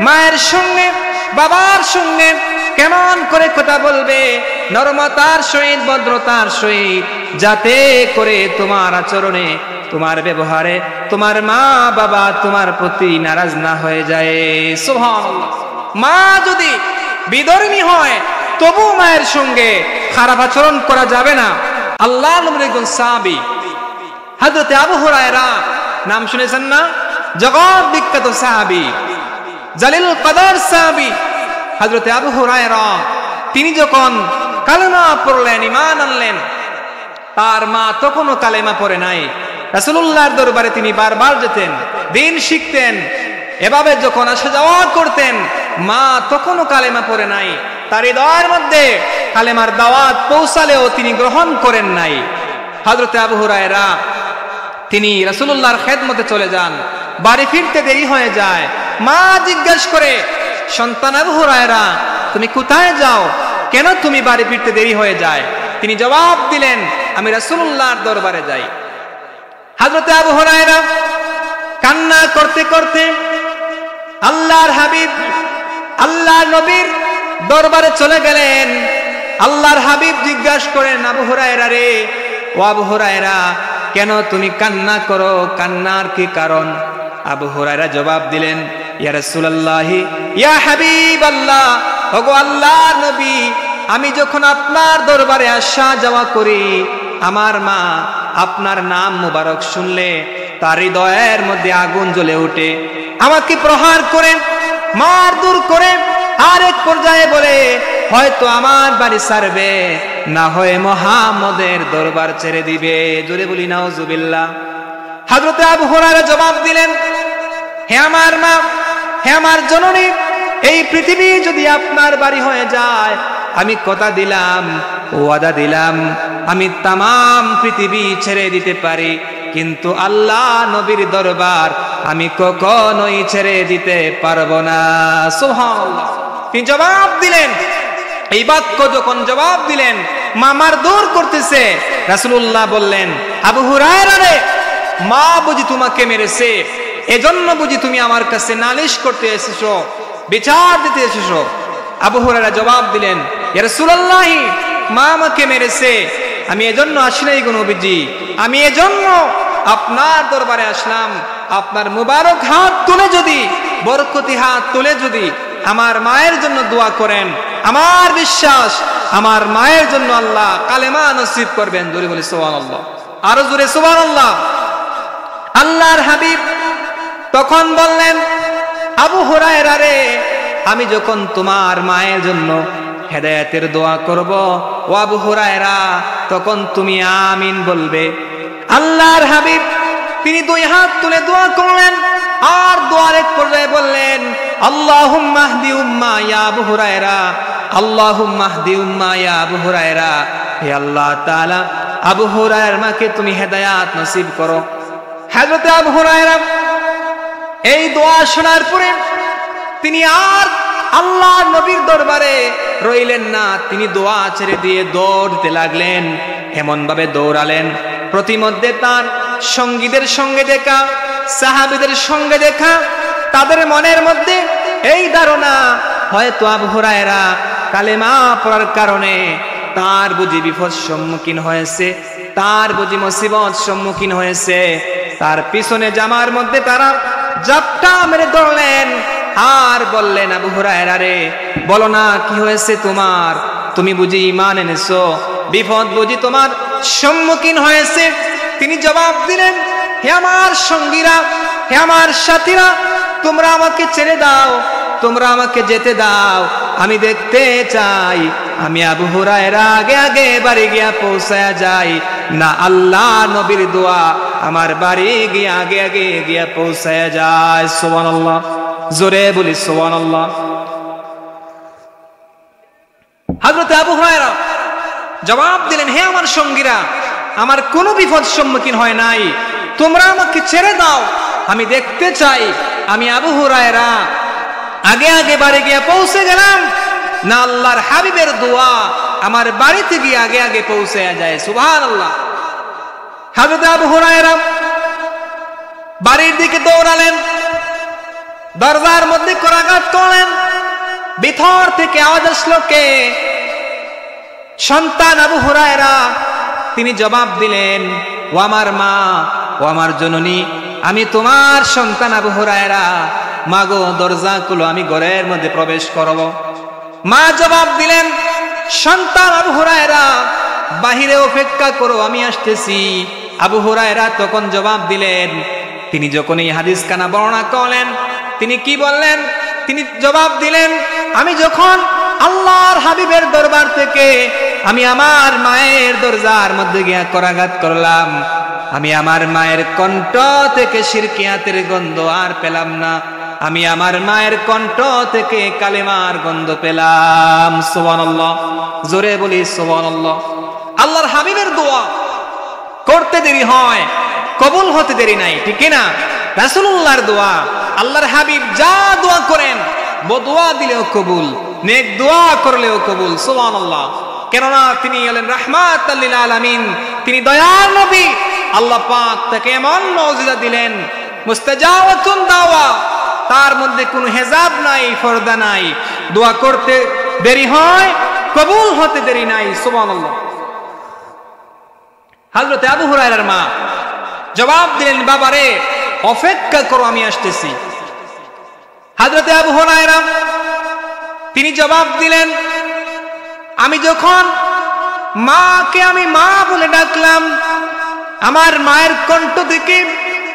মায়ের সঙ্গে, বাবার সঙ্গে কেমন করে কথা বলবে, নরমতার সহিত, ভদ্রতার সহিত, যাতে করে তোমার আচরণে, তোমার ব্যবহারে তোমার মা বাবা তোমার প্রতি নারাজ না হয়ে যায়। সুবহানাল্লাহ। মা যদি বিধর্মী হয়, তবু মায়ের সঙ্গে খারাপ আচরণ করা যাবে না। আল্লাহর নবীর একজন সাহাবী, হযরতে আবু হুরায়রা, নাম শুনেছেন না? জগৎ বিখ্যাত সাহাবী, জালিল কদর সাহাবী হযরতে আবু হুরায়রা। তিনি যখন কালেমা পড়লেন, ঈমান আনলেন, তার মা তখনও কালেমা পড়ে নাই। রাসূলুল্লাহর দরবারে তিনি বারবার যেতেন, দ্বীন শিখতেন, এভাবে যখন আসা যাওয়া করতেন, মা তখনও কালেমা পড়ে নাই। তার হৃদয়ের মধ্যে কালেমার দাওয়াত পৌঁছালেও তিনি গ্রহণ করেন নাই। হযরতে আবু হুরায়রা তিনি রাসূলুল্লাহর খেদমতে চলে যান। বাড়ি ফিরতে দেরি হয়ে যায়। মা জিজ্ঞেস করে, "সন্তান আবু হুরায়রা, তুমি কোথায় যাও? কেন তুমি বাড়ি ফিরতে দেরি হয়ে যায়?" তিনি জবাব দিলেন, আমি রাসূলুল্লাহর দরবারে যাই। হযরতে আবু হুরায়রা কান্না করতে করতে আল্লাহর হাবিব, আল্লাহর নবীর দরবারে চলে গেলেন। আল্লাহর হাবিব জিজ্ঞাসা করেন, "আবু হুরায়রা রে, ও আবু হুরায়রা, কেন তুমি কান্না করো? কান্নার কি কারণ?" আবু হুরায়রা জবাব দিলেন, "ইয়া রাসূলুল্লাহি, ইয়া হাবিবাল্লাহ, ওগো আল্লাহর নবী, আমি যখন আপনার দরবারে আসা যাওয়া করি, আমার মা আপনার নাম মুবারক শুনলে তার হৃদয়ের মধ্যে আগুন জ্বলে ওঠে, আমাকে প্রহার করে, মারধর করে, আর এক পর্যায়ে বলে, 'হয়তো আমার বাড়ি ছাড়বে, না হয় মোহাম্মদের দরবার ছেড়ে দিবে।'" জোরে বলি, "নাউজুবিল্লাহ।" হযরতে আবু হুরায়রা জবাব দিলেন, "হে আমার মা, হে আমার জননী, এই পৃথিবী যদি আপনার বাড়ি হয়ে যায়, আমি কথা দিলাম, ওয়াদা দিলাম, আমি তামাম পৃথিবী ছেড়ে দিতে পারি, কিন্তু আল্লাহ নবীর দরবার আমি কখনোই ছেড়ে দিতে পারবো না।" সুবহানাল্লাহ। তিনি জবাব দিলেন, এই বাক্য যখন জবাব দিলেন, মা মারধর করতেছে, রাসূলুল্লাহ বললেন, "আবু হুরায়রা রে, মা বুঝি তোমাকে মেরেছে, এজন্য বুঝি তুমি আমার কাছে নালিশ করতে এসেছো, বিচার দিতে এসেছো?" আবু হুরায়রা জবাব দিলেন, "ইয়া রাসূলুল্লাহি, মা আমাকে মেরেছে, আমি এজন্য আসি নাই গো নবীজি, আমি এজন্য আপনার দরবারে আসলাম, আপনার মুবারক হাত তুলে যদি, বরকতি হাত তুলে যদি আমার মায়ের জন্য দোয়া করেন, আমার বিশ্বাস আমার মায়ের জন্য আল্লাহ কালেমা নসিব করবেন।" জোরে বলি সুবহানাল্লাহ, আরো জোরে সুবহানাল্লাহ। আল্লাহর হাবিব তখন বললেন, "আবু হুরায়রা রে, আমি যখন তোমার মায়ের জন্য হেদায়েতের দোয়া করব, ও আবু হুরায়রা, তখন তুমি আমিন বলবে।" আল্লাহর হাবিব তিনি দুই হাত তুলে দোয়া করলেন, আর দোয়ার এক পর্যায়ে বললেন, "আল্লাহুম্মাহদি উম্মা ইয়া আবু হুরায়রা, আল্লাহুম্মাহদি উম্মা ইয়া আবু হুরায়রা, হে আল্লাহ তাআলা, আবু হুরায়রার মাকে তুমি হেদায়াত নসিব করো।" হযরতে আবু হুরায়রা এই দোয়া শোনার পরে তিনি আর আল্লাহর নবীর দরবারে রইলেন না, তিনি দোয়া ছেড়ে দিয়ে দৌড় দিতে লাগলেন। এমনভাবে দৌড়ালেন, প্রতিমধ্যে তার সঙ্গীদের সঙ্গে দেখা, সাহাবীদের সঙ্গে দেখা, তাদের মনের মধ্যে এই ধারণা, হয়তো আবু হুরায়রা কালেমা পড়ার কারণে তার বুঝি বিপদ সম্মুখীন হয়েছে, তার বুঝি মুসিবত সম্মুখীন হয়েছে। তার পিছনে জামার মধ্যে তারা ঝাপটা মেরে ধরলেন আর বললেন, "আবু হুরায়রা রে, বলো না কি হয়েছে তোমার? তুমি বুঝি ঈমান এনেছো? বিপদ বুঝি তোমার সম্মুখীন হয়েছে?" তিনি জবাব দিলেন, "হে আমার সঙ্গীরা, হে আমার সাথীরা, তোমরা আমাকে ছেড়ে দাও, তোমরা আমাকে যেতে দাও। আমি দেখতে চাই, আমি আবু হুরায়রা আগে আগে বাড়ি গিয়া পৌঁছায়া যাই, না আল্লাহ নবীর দোয়া আমার বাড়ি গিয়া আগে আগে গিয়া পৌঁছায়া যায়।" সুবহানাল্লাহ, জোরে বলি সুবহানাল্লাহ। হযরতে আবু হুরায়রা জবাব দিলেন, "হে আমার সঙ্গীরা, আমার কোনো বিপদ সম্মুখীন হয় নাই, তোমরা আমাকে ছেড়ে দাও, আমি দেখতে চাই, আমি আবু হুরায়রা আগে আগে বাড়ি গিয়া পৌঁছে গেলাম, না আল্লাহর হাবিবের দোয়া আমার বাড়িতে গিয়ে আগে আগে পৌঁছে যায়।" সুবহানাল্লাহ। হযরতে আবু হুরায়রা বাড়ির দিকে দৌড়ালেন, দরজার মধ্যে করাঘাত করলেন। ভিতর থেকে আওয়াজ আসলো, "কে?" সন্তান আবু হুরায়রা। তিনি জবাব দিলেন, "ও আমার মা, ও আমার জননী, আমি তোমার সন্তান আবু হুরায়রা। মা গো, দরজা খুলো, আমি ঘরের মধ্যে প্রবেশ করব।" মা জবাব দিলেন, "সন্তান আবু হুরায়রা, বাহিরে অপেক্ষা করো, আমি আসতেছি।" আবু হুরায়রা তখন জবাব দিলেন, তিনি যখন এই হাদিসখানা বর্ণনা করলেন, তিনি কি বললেন? তিনি জবাব দিলেন, "আমি যখন আল্লাহর হাবিবের দরবার থেকে আমি আমার মায়ের দরজার মধ্যে গিয়া করাঘাত করলাম, আমি আমার মায়ের কণ্ঠ থেকে শিরকিয়াতের গন্ধ আর পেলাম না, আমি আমার মায়ের কণ্ঠ থেকে কালেমার গন্ধ পেলাম।" সুবহানাল্লাহ, জোরে বলি সুবহানাল্লাহ। আল্লাহর হাবিবের দোয়া করতে দেরি হয়, কবুল হতে দেরি নাই, ঠিক কি না? রাসূলুল্লাহর দোয়া, আল্লাহর হাবিব যা দোয়া করেন, বদদোয়া দিলেও কবুল, নেক দোয়া করলেও কবুল। সুবহানাল্লাহ। কেননা তিনি হলেন রাহমাতাল লিল আলামিন, তিনি দয়ার নবী, আল্লাহ পাক তাকে এমন মুজিজা দিলেন, মুস্তাজাবাতুন দাওয়া, তার মধ্যে কোনো হেজাব নাই, পর্দা নাই, দোয়া করতে দেরি হয়, কবুল হতে দেরি নাই। সুবহানাল্লাহ। হযরতে আবু হুরায়রার মা জবাব দিলেন, "বাবারে, অপেক্ষা করো, আমি আসতেছি।" হযরতে আবু হুরায়রা তিনি জবাব দিলেন, "আমি যখন মাকে আমি মা বলে ডাকলাম, আমার মায়ের কণ্ঠ থেকে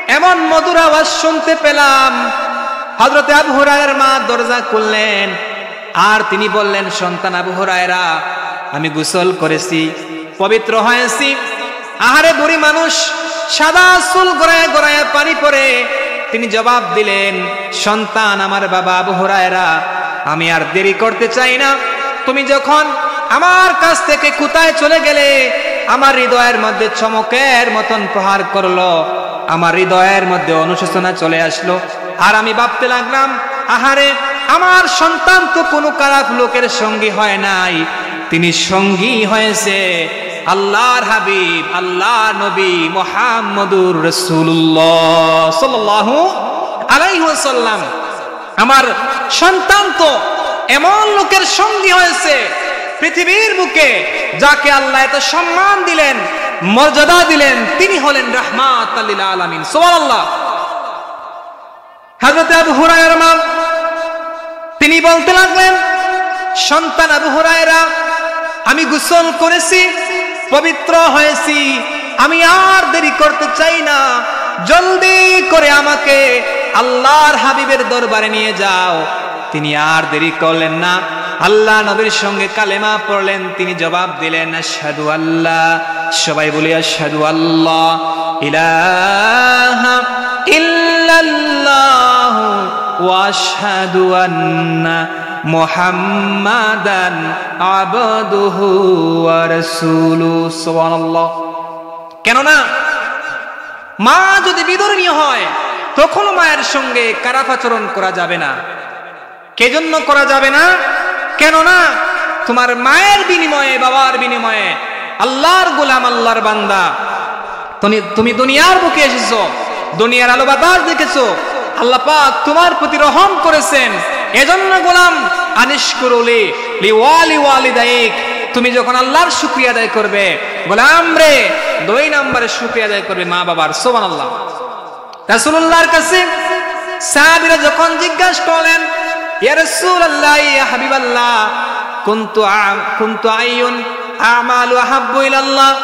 এমন মধুর আওয়াজ শুনতে পেলাম।" হযরতে আবু হুরায়রার মা দরজা খুললেন, আর তিনি বললেন, "সন্তান আবু হুরায়রা, আমি গোসল করেছি, পবিত্র হয়েছি।" আহারে বুড়ি মানুষ, সাদা চুল গড়ায় গড়ায় পানি পড়ে। তিনি জবাব দিলেন, "সন্তান আমার বাবা আবু হুরায়রা, আমি আর দেরি করতে চাই না। তুমি যখন আমার কাছ থেকে কোথায় চলে গেলে, আমার হৃদয়ের মধ্যে চমকের মতন প্রহার করলো, আমার হৃদয়ের মধ্যে অনুশোচনা চলে আসলো। আর আমি ভাবতে লাগলাম, আহারে, আমার সন্তান তো কোনো খারাপ লোকের সঙ্গী হয় নাই, তিনি সঙ্গী হয়েছে আল্লাহর হাবিব, আল্লাহর নবী মুহাম্মদুর রাসূলুল্লাহ সাল্লাল্লাহু আলাইহি ওয়াসাল্লাম। আমার সন্তান তো এমন লোকের সঙ্গী হয়েছে পৃথিবীর বুকে, যাকে আল্লাহ এত সম্মান দিলেন, মর্যাদা দিলেন, তিনি হলেন রাহমাতাল লিল আলামিন।" সুবহানাল্লাহ। হযরতে আবু হুরায়রার মা তিনি বলতে লাগলেন, "সন্তান আবু হুরায়রা, আমি গোসল করেছি, পবিত্র হয়েছি, আমি আর দেরি করতে চাই না, জলদি করে আমাকে আল্লাহর হাবিবের দরবারে নিয়ে যাও।" তিনি আর দেরি করলেন না, আল্লাহ নবীর সঙ্গে কালেমা পড়লেন, তিনি জবাব দিলেন, "আশহাদু আল্লা", সবাই বলি, "আশহাদু আল্লা ইলাহা ইল্লাল্লাহু ওয়া আশহাদু আন্না মুহাম্মাদান আবদুহু ওয়া রাসূলুহু।" সুবহানাল্লাহ। কেননা মা যদি বিধর্মী হয়, তখনও মায়ের সঙ্গে খারাপ আচরণ করা যাবে না। কে জন্য করা যাবে না? কেননা তোমার মায়ের বিনিময়ে, বাবার বিনিময়ে আল্লাহর গোলাম, আল্লাহর বান্দা। তুমি, তুমি দুনিয়ার বুকে এসেছো, দুনিয়ার আলো বাতাস দেখেছো, আল্লাহ পাক তোমার প্রতি রহম করেছেন। এজন্য গোলাম, আনিশকুরুলি লিওয়ালি ওয়ালিদাইক, তুমি যখন আল্লাহর শুকরিয়া আদায় করবে, গোলাম রে, দুই নম্বরে শুকরিয়া আদায় করবে মা বাবার। সুবহানাল্লাহ। রাসূলুল্লাহর কাছে সাহাবীরা যখন জিজ্ঞাসা করলেন, "ইয়া রাসূলুল্লাহ, ইয়া হাবিবাল্লাহ, কুনতু আ-, কুনতু আইয়ুন আমালু আহাব্বু ইলাল্লাহ?"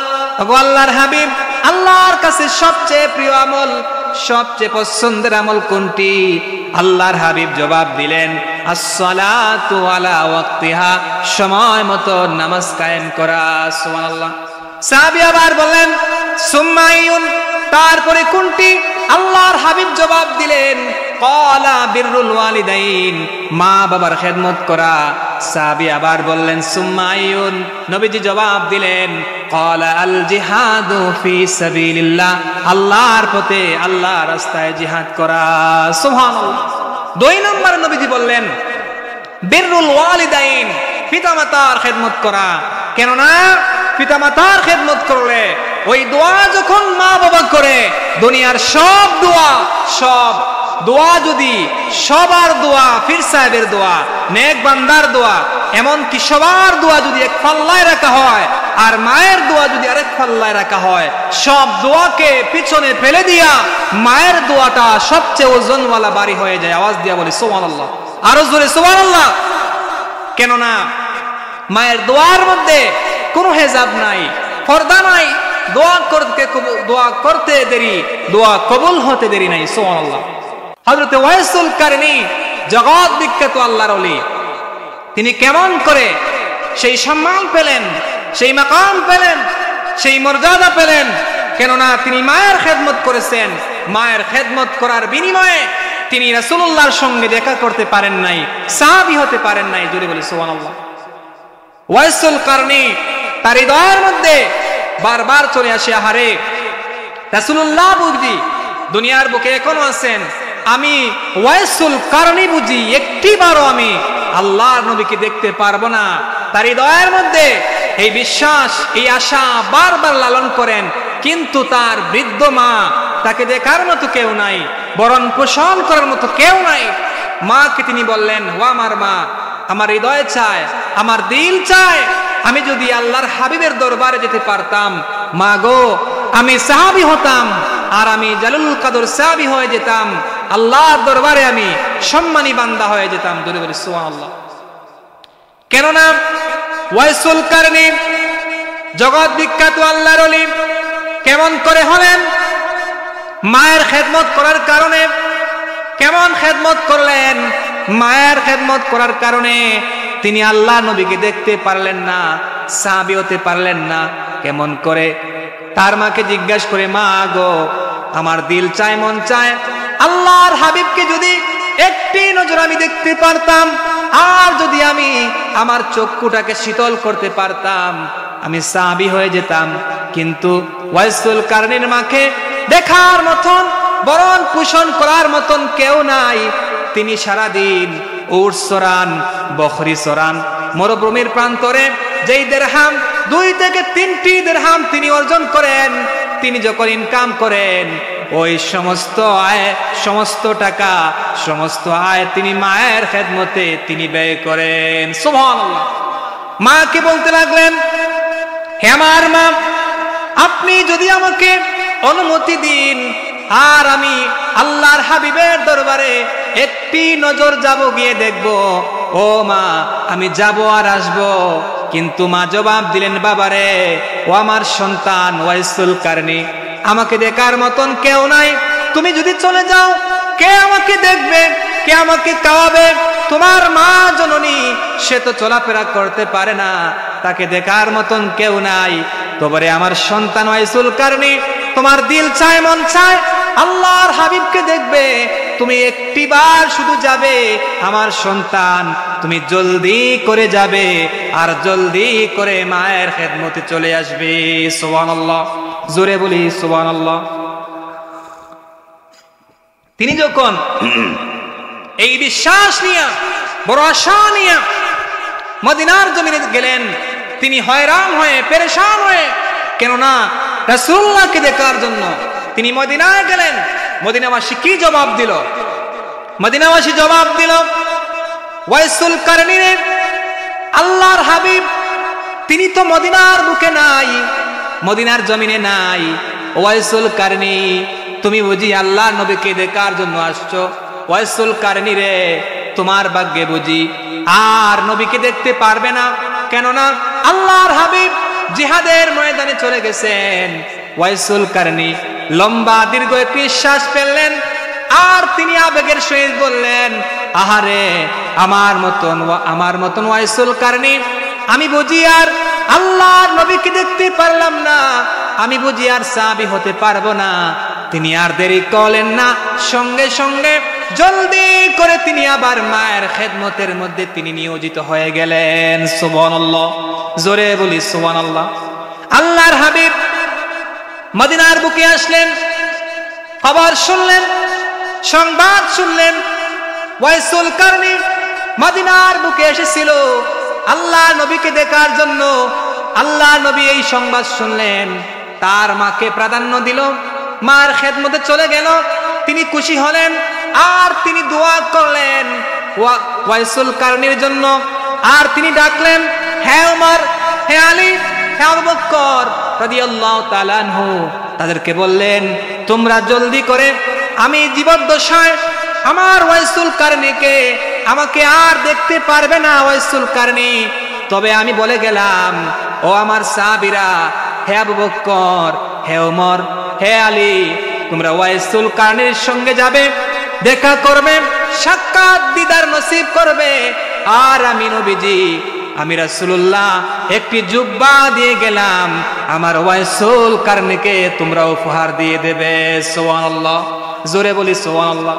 ওগো আল্লাহর হাবিব, আল্লাহর কাছে সবচেয়ে প্রিয় আমল, সবচেয়ে পছন্দের আমল কোনটি? আল্লাহর হাবিব জবাব দিলেন, "আসসালাতু আলা ওয়াক্তিহা", সময় মতো নামাজ কায়েম করা। সুবহানাল্লাহ। সাহাবী আবার বললেন, "সুম্মা আইয়ুন?" তারপরে কোনটি? আল্লাহর হাবিব জবাব দিলেন, "ক্বালা বিররুল ওয়ালিদাইন", মা বাবার খেদমত করা। সাহাবী আবার বললেন, "সুম্মা আইয়ুন?" নবীজি জবাব দিলেন, "ক্বালা আল জিহাদু ফি সাবিলিল্লাহ", আল্লাহর পথে, আল্লাহর রাস্তায় জিহাদ করা। সুবহানাল্লাহ। দুই নম্বর নবীজি বললেন, বিররুল ওয়ালিদাইন, পিতামাতার খেদমত করা। কেননা পিতামাতার খেদমত করলে ওই দোয়া যখন মা বাবা করে, দুনিয়ার সব দোয়া, সব দোয়া যদি, সবার দোয়া, পীর সাহেবের দোয়া, নেক বান্দার দোয়া, এমনকি সবার দোয়া যদি এক পাল্লায় রাখা হয় আর মায়ের দোয়া যদি আরেক পাল্লায় রাখা হয়, সব দোয়াকে পিছনে ফেলে দিয়া মায়ের দোয়াটা সবচেয়ে ওজনওয়ালা ভারী হয়ে যায়। আওয়াজ দিয়া বলি সুবহানাল্লাহ। আরো জোরে সুবহানাল্লাহ। কেননা মায়ের দোয়ার মধ্যে কোনো হেজাব নাই, পর্দা নাই। দোয়া করতে কবু-, দোয়া করতে দেরি, দোয়া কবুল হতে দেরি নাই। সুবহানাল্লাহ। হযরতে ওয়াইসুল কারনী জগৎ বিখ্যাত আল্লাহর ওলি, তিনি কেমন করে সেই সম্মান পেলেন, সেই মাকাম পেলেন, সেই মর্যাদা পেলেন? কেননা তিনি মায়ের খেদমত করেছেন। মায়ের খেদমত করার বিনিময়ে তিনি রাসূলুল্লাহর সঙ্গে দেখা করতে পারেন নাই, সাহাবী হতে পারেন নাই। জোরে বলি সুবহানাল্লাহ। ওয়াইসুল কারনী, তার হৃদয়ের মধ্যে বারবার চলে আসে, আহারে, রাসূলুল্লাহ বুঝি দুনিয়ার বুকে এখনো আছেন, আমি ওয়াইসুল কারনী বুঝি একটি বারও আমি আল্লাহর নবীকে দেখতে পারবো না। তার হৃদয়ের মধ্যে এই বিশ্বাস, এই আশা বারবার লালন করেন, কিন্তু তার বৃদ্ধ মা, তাকে দেখার মতো কেউ নাই, ভরণ পোষণ করার মতো কেউ নাই। মাকে তিনি বললেন, "ও আমার মা, আমার হৃদয় চায়, আমার দিল চায়, আমি যদি আল্লাহর হাবিবের দরবারে যেতে পারতাম, মা গো, আমি সাহাবী হতাম, আর আমি জালিলুল কদর সাহাবী হয়ে যেতাম, আল্লাহর দরবারে আমি সম্মানী বান্দা হয়ে যেতাম।" জোরে বলি সুবহানাল্লাহ। কেননা ওয়াইসুল কারনী জগৎ বিখ্যাত আল্লাহর ওলি কেমন করে হলেন? মায়ের খেদমত করার কারণে। কেমন খেদমত করলেন? মায়ের খেদমত করার কারণে। তিনি আল্লাহর নবীকে দেখতে পারলেন না, সাহাবী হতে পারলেন না। কেমন করে? তার মাকে জিজ্ঞাসা করে, "মা গো, আমার দিল চায়, মন চায়, আল্লাহর হাবিবকে যদি একটি নজর আমি দেখতে পারতাম, আর যদি আমি আমার চক্ষুটাকে শীতল করতে পারতাম, আমি সাহাবী হয়ে যেতাম।" কিন্তু ওয়াইসুল কারনীর মাকে দেখার মতন, ভরণ পোষণ করার মতন কেউ নাই। তিনি সারাদিন উট চরান, বকরি চরান, মরুভূমির প্রান্তরে যেই দেরহাম, দুই থেকে তিনটি দেরহাম তিনি অর্জন করেন, তিনি যখন ইনকাম করেন, ওই সমস্ত আয়, সমস্ত টাকা, সমস্ত আয় তিনি মায়ের খেদমতে তিনি ব্যয় করেন। সুবহানাল্লাহ। মাকে বলতে লাগলেন, "হে আমার মা, আপনি যদি আমাকে অনুমতি দিন, আর আমি আল্লাহর হাবিবের দরবারে একটি নজর যাব, গিয়ে দেখব, ও মা, আমি যাব আর আসব।" কিন্তু মা জবাব দিলেন, "বাবারে, ও আমার সন্তান ওয়াইসুল কারনী, আমাকে দেখার মতন কেউ নাই। তুমি যদি চলে যাও, কে আমাকে দেখবে? কে আমাকে খাওয়াবে? তোমার মা জননী, সে তো চলাফেরা করতে পারে না, তাকে দেখার মতন কেউ নাই। তবে রে আমার সন্তান ওয়াইসুল কারনী, তোমার দিল চায়, মন চায়, আল্লাহর হাবিবকে দেখবে। তুমি একটি বার শুধু যাবে, আমার সন্তান, তুমি জলদি করে যাবে, আর জলদি করে মায়ের খেদমতে চলে আসবে।" সুবহানাল্লাহ। জোরে বলি সুবহানাল্লাহ। তিনি যখন এই বিশ্বাস নিয়া, বড় আশা নিয়া মদিনার জমিনে গেলেন, তিনি হয়রান হয়ে, পেরেশান হয়ে, কেননা রাসূলুল্লাহকে দেখার জন্য তিনি মদিনায় গেলেন। মদিনাবাসী কি জবাব দিল? মদিনাবাসী জবাব দিল, "ওয়াইসুল কারনী রে, আল্লাহর হাবিব, তিনি তো মদিনার বুকে নাই, মদিনার জমিনে নাই। ওয়াইসুল কারনী, তুমি বুঝি আল্লাহর নবীকে দেখার জন্য আসছো? ওয়াইসুল কারনী রে, তোমার ভাগ্যে বুঝি আর নবীকে দেখতে পারবে না, কেননা আল্লাহর হাবিব জিহাদের ময়দানে চলে গেছেন।" ওয়াইসুল কারনী লম্বা দীর্ঘ এক নিঃশ্বাস ফেললেন, আর তিনি আবেগের সহিত বললেন, "আহারে, আমার মতন ওয়া-, আমার মতন ওয়াইসুল কারনী, আমি বুঝি আর আল্লাহর নবীকে দেখতে পারলাম না, আমি বুঝি আর সাহাবী হতে পারবো না।" তিনি আর দেরি করলেন না, সঙ্গে সঙ্গে জলদি করে তিনি আবার মায়ের খেদমতের মধ্যে তিনি নিয়োজিত হয়ে গেলেন। সুবহানাল্লাহ, জোরে বলি সুবহানাল্লাহ। আল্লাহর হাবিব মদিনার বুকে আসলেন, খবর শুনলেন, সংবাদ শুনলেন, ওয়াইসুল কারনী মদিনার বুকে এসেছিল আল্লাহর নবীকে দেখার জন্য। আল্লাহর নবী এই সংবাদ শুনলেন, তার মাকে প্রাধান্য দিল, মার খেদমতে চলে গেল। তিনি খুশি হলেন, আর তিনি দোয়া করলেন ওয়া-, ওয়াইসুল কারনীর জন্য। আর তিনি ডাকলেন, "হে ওমর, হে আলী, হে আবু বকর রাদিয়াল্লাহু তাআলা আনহু।" তাদেরকে বললেন, "তোমরা জলদি করে, আমি জীবদ্দশায় আমার ওয়াইসুল কারনীকে, আমাকে আর দেখতে পারবে না ওয়াইসুল কারনী। তবে আমি বলে গেলাম, ও আমার সাহাবীরা, হে আবু বকর, হে ওমর, হে আলী, তোমরা ওয়াইসুল কারনীর সঙ্গে যাবে, দেখা করবে, সাক্ষাৎ দিদার নসিব করবে। আর আমি নবীজি, আমি রাসূলুল্লাহ একটি জুব্বা দিয়ে গেলাম, আমার ওয়াইসুল কারনীকে তোমরা উপহার দিয়ে দেবে।" সুবহানাল্লাহ, জোরে বলি সুবহানাল্লাহ।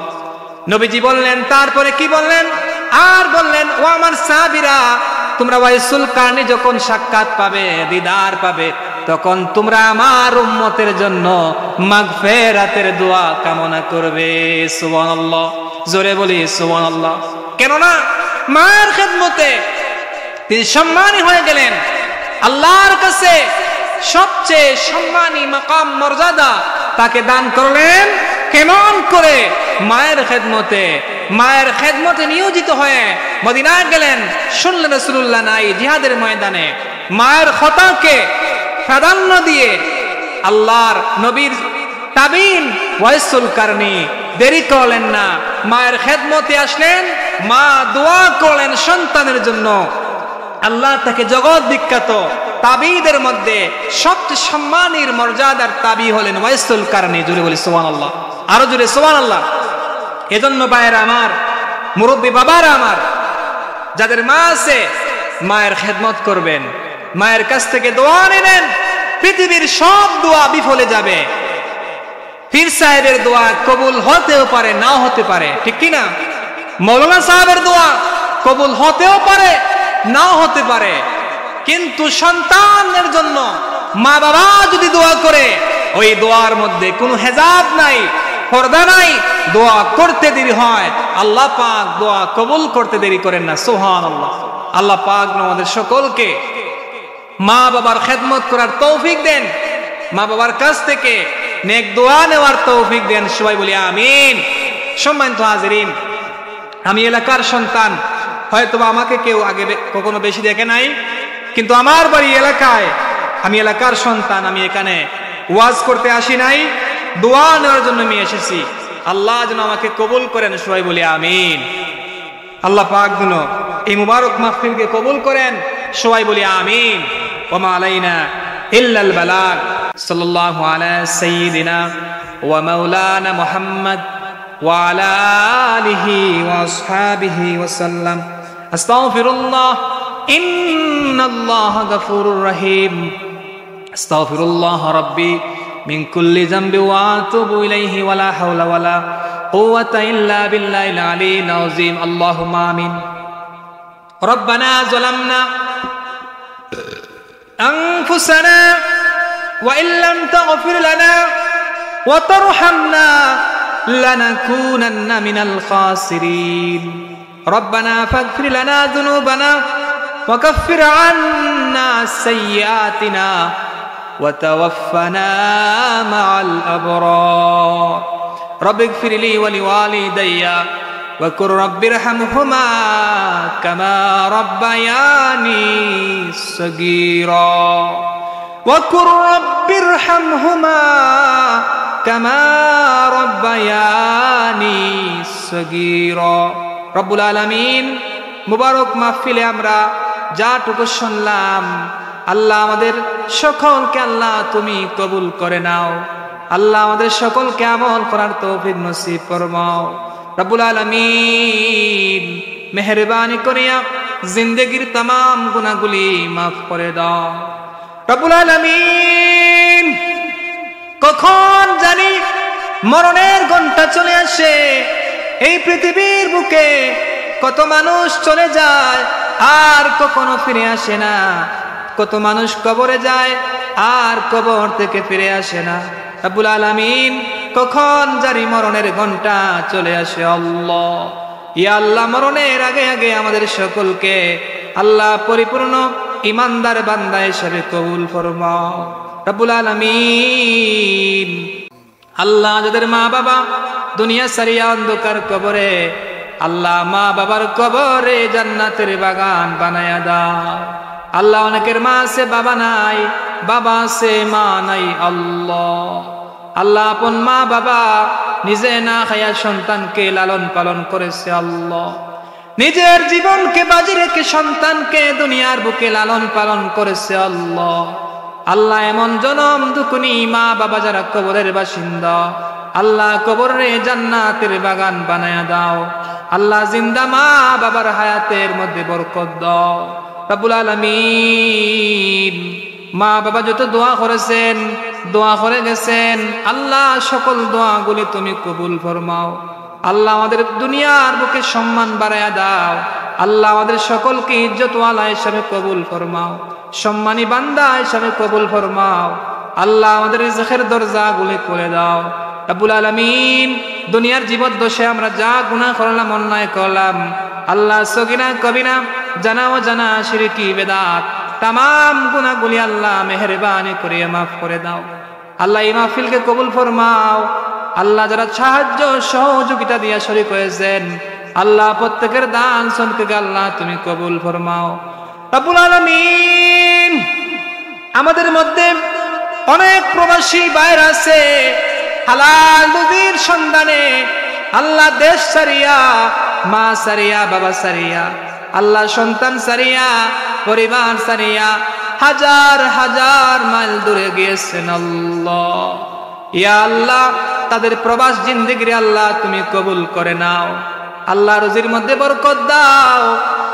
নবীজি বললেন, তারপরে কি বললেন? আর বললেন, "ও আমার সাহাবীরা, তোমরা ওয়াইসুল কারনী যখন সাক্ষাৎ পাবে, দিদার পাবে, তখন তোমরা আমার উম্মতের জন্য মাগফেরাতের দোয়া কামনা করবে।" সুবহানাল্লাহ, জোরে বলি সুবহানাল্লাহ। কেননা মায়ের খেদমতে তিনি সম্মানী হয়ে গেলেন। আল্লাহর কাছে সবচেয়ে সম্মানী মাকাম মর্যাদা তাকে দান করলেন। কেমন করে? মায়ের খেদমতে। মায়ের খেদমতে নিয়োজিত হয়ে মদিনায় গেলেন। শুনলেন রাসূলুল্লাহ নাই জিহাদের ময়দানে। মায়ের কথাকে প্রাধান্য দিয়ে আল্লাহর নবীর তাবিন ওয়াইসুল কারনী দেরি করলেন না, মায়ের খেদমতে আসলেন। মা দোয়া করলেন সন্তানের জন্য। আল্লাহ তাকে জগৎ বিখ্যাত তাবিদের মধ্যে সবচেয়ে সম্মানীর মর্যাদার তাবি হলেন ওয়াইসুল কারনী। জোরে বলি সুবহানাল্লাহ, আরো জোরে সুবহানাল্লাহ। এজন্য ভাইয়েরা আমার, মুরব্বী বাবারা আমার, যাদের মা আছে, মায়ের খেদমত করবেন, মায়ের কাছ থেকে দোয়া নেবেন। পৃথিবীর সব দোয়া বিফলে যাবে, পীর সাহেবের দোয়া কবুল হতেও পারে, নাও হতে পারে, ঠিক কি না? মৌলানা সাহেবের দোয়া কবুল হতেও পারে, নাও হতে পারে, কিন্তু সন্তানের জন্য মা বাবা যদি দোয়া করে, ওই দোয়ার মধ্যে কোনো হেজাব নাই, পর্দা নাই। দোয়া করতে দেরি হয়, আল্লাহ পাক দোয়া কবুল করতে দেরি করেন না। সুবহানাল্লাহ। আল্লাহ পাক যেন আমাদের সকলকে মা বাবার খেদমত করার তৌফিক দেন, মা বাবার কাছ থেকে নেক দোয়া নেওয়ার তৌফিক দেন। সবাই বলি আমিন। সম্মানিত হাজিরিন, আমি এলাকার সন্তান, হয়তোবা আমাকে কেউ আগে বে-, কখনো বেশি দেখে নাই, কিন্তু আমার বাড়ি এলাকায়, আমি এলাকার সন্তান, আমি এখানে ওয়াজ করতে আসি নাই, দোয়া নেওয়ার জন্য আমি এসেছি। আল্লাহ যেন আমাকে কবুল করেন। সবাই বলি আমিন। আল্লাহ পাক যেন এই মুবারক মাহফিলকে কবুল করেন। সবাই বলি আমিন। ওমা আলাইনা ইল্লাল বালাগ। সাল্লাল্লাহু আলা সাইয়্যিদিনা ওয়া মাওলানা মুহাম্মদ ওয়া আলা আলিহি ওয়া আসহাবিহি ওয়া সাল্লাম। আস্তাগফিরুল্লাহ, ইন্নাল্লাহা গাফুরুর রহিম। أستغفر الله ربي من كل ذنب وأتوب إليه ولا حول ولا قوة إلا بالله العلي العظيم. اللهم آمين. ربنا ظلمنا أنفسنا وإن لم تغفر لنا وترحمنا لنكونن من الخاسرين. ربنا فاغفر لنا ذنوبنا وكفر عنا سيئاتنا وتوفنا مع الأبرار. رب اغفر لي ولوالدي وقل رب ارحمهما كما ربياني صغيرا. وقل رب ارحمهما كما ربياني صغيرا. রব্বুল আলামিন, মুবারক মাহফিলে আমরা যাটুকু শুনলাম, আল্লাহ আমাদের সকলকে, আল্লাহ তুমি কবুল করে নাও। আল্লাহ আমাদের সকলকে আমল করার তৌফিক নসিব ফরমাও। রব্বুল আলামিন, মেহেরবানি করিয়া জিন্দেগির তামাম গুনাহগুলি মাফ করে দাও। রব্বুল আলামিন, কখন জানি মরণের ঘন্টা চলে আসে। এই পৃথিবীর বুকে কত মানুষ চলে যায়, আর কখনো ফিরে আসে না। কত মানুষ কবরে যায়, আর কবর থেকে ফিরে আসে না। রব্বুল আলামিন, কখন জানি মরণের ঘন্টা চলে আসে আল্লাহ। ইয়া আল্লাহ, মরণের আগে আগে আমাদের সকলকে আল্লাহ পরিপূর্ণ ইমানদার বান্দা হিসাবে কবুল ফরমাও। রব্বুল আলামিন, আল্লাহ যাদের মা বাবা দুনিয়া ছাড়িয়া অন্ধকার কবরে, আল্লাহ মা বাবার কবরে জান্নাতের বাগান বানায়া দাও। আল্লাহ অনেকের মা আছে বাবা নাই, বাবা আছে মা নাই। আল্লাহ, আল্লাহ আপন মা বাবা নিজে না খাইয়া সন্তানকে লালন পালন করেছে আল্লাহ। নিজের জীবনকে বাজি রেখে সন্তানকে দুনিয়ার বুকে লালন পালন করেছে আল্লাহ। আল্লাহ এমন জনম দুকুনি মা বাবা যারা কবরের বাসিন্দা, আল্লাহ কবররে জান্নাতের বাগান বানায়া দাও। আল্লাহ জিন্দা মা বাবার হায়াতের মধ্যে বরকত দাও। রব্বুল আলামিন, মা বাবা যত দোয়া করেছেন, দোয়া করে গেছেন, আল্লাহ সকল দোয়াগুলি তুমি কবুল ফরমাও। আল্লাহ আমাদের দুনিয়ার বুকে সম্মান বাড়াইয়া দাও। আল্লাহ আমাদের সকলকে ইজ্জতওয়ালা হিসাবে কবুল ফরমাও, সম্মানী বান্দা হিসাবে কবুল ফরমাও। আল্লাহ আমাদের রিজিকের দরজাগুলি খুলে দাও। রব্বুল আলামিন, দুনিয়ার জীবদ্দশায় আমরা যা গুনাহ করলাম, অন্যায় করলাম, আল্লাহ সগিরা কবিরা, জানা অজানা, শিরকি বেদাত, তামাম গুনাহগুলি আল্লাহ মেহেরবানি করিয়া মাফ করে দাও। আল্লাহ, এই মাহফিলকে কবুল ফরমাও। আল্লাহ, যারা সাহায্য সহযোগিতা দিয়া শরিক হয়েছেন, আল্লাহ, প্রত্যেকের দান সদকাকে আল্লাহ তুমি কবুল ফরমাও। রব্বুল আলামিন, আমাদের মধ্যে অনেক প্রবাসী ভাইরা আছে, হালাল রুজির সন্ধানে আল্লাহ দেশ ছাড়িয়া, মা ছাড়িয়া, বাবা ছাড়িয়া, আল্লাহ সন্তান ছাড়িয়া, পরিবার ছাড়িয়া হাজার হাজার মাইল দূরে গিয়েছেন আল্লাহ। ইয়া আল্লাহ, তাদের প্রবাস জিন্দেগিরে আল্লাহ তুমি কবুল করে নাও। আল্লাহ, রুজির মধ্যে বরকত দাও,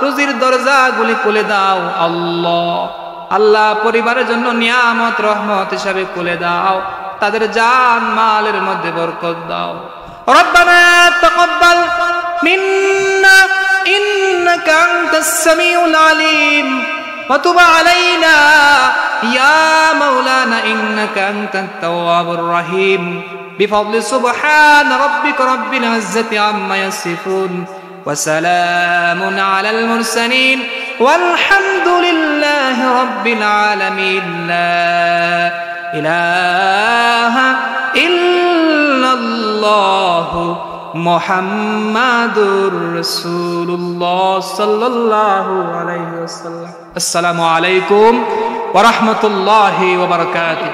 রুজির দরজাগুলি খুলে দাও আল্লাহ। আল্লাহ, পরিবারের জন্য নিয়ামত রহমত হিসাবে খুলে দাও, তাদের জান মালের মধ্যে বরকত দাও। ربنا تقبل منا إنك أنت السميع العليم وتب علينا يا مولانا إنك أنت التواب الرحيم بفضل سبحان ربك رب العزة عما يصفون وسلام على المرسلين والحمد لله رب العالمين لا إله إلا الله محمد رسول الله صلى الله عليه وسلم. السلام عليكم ورحمة الله وبركاته.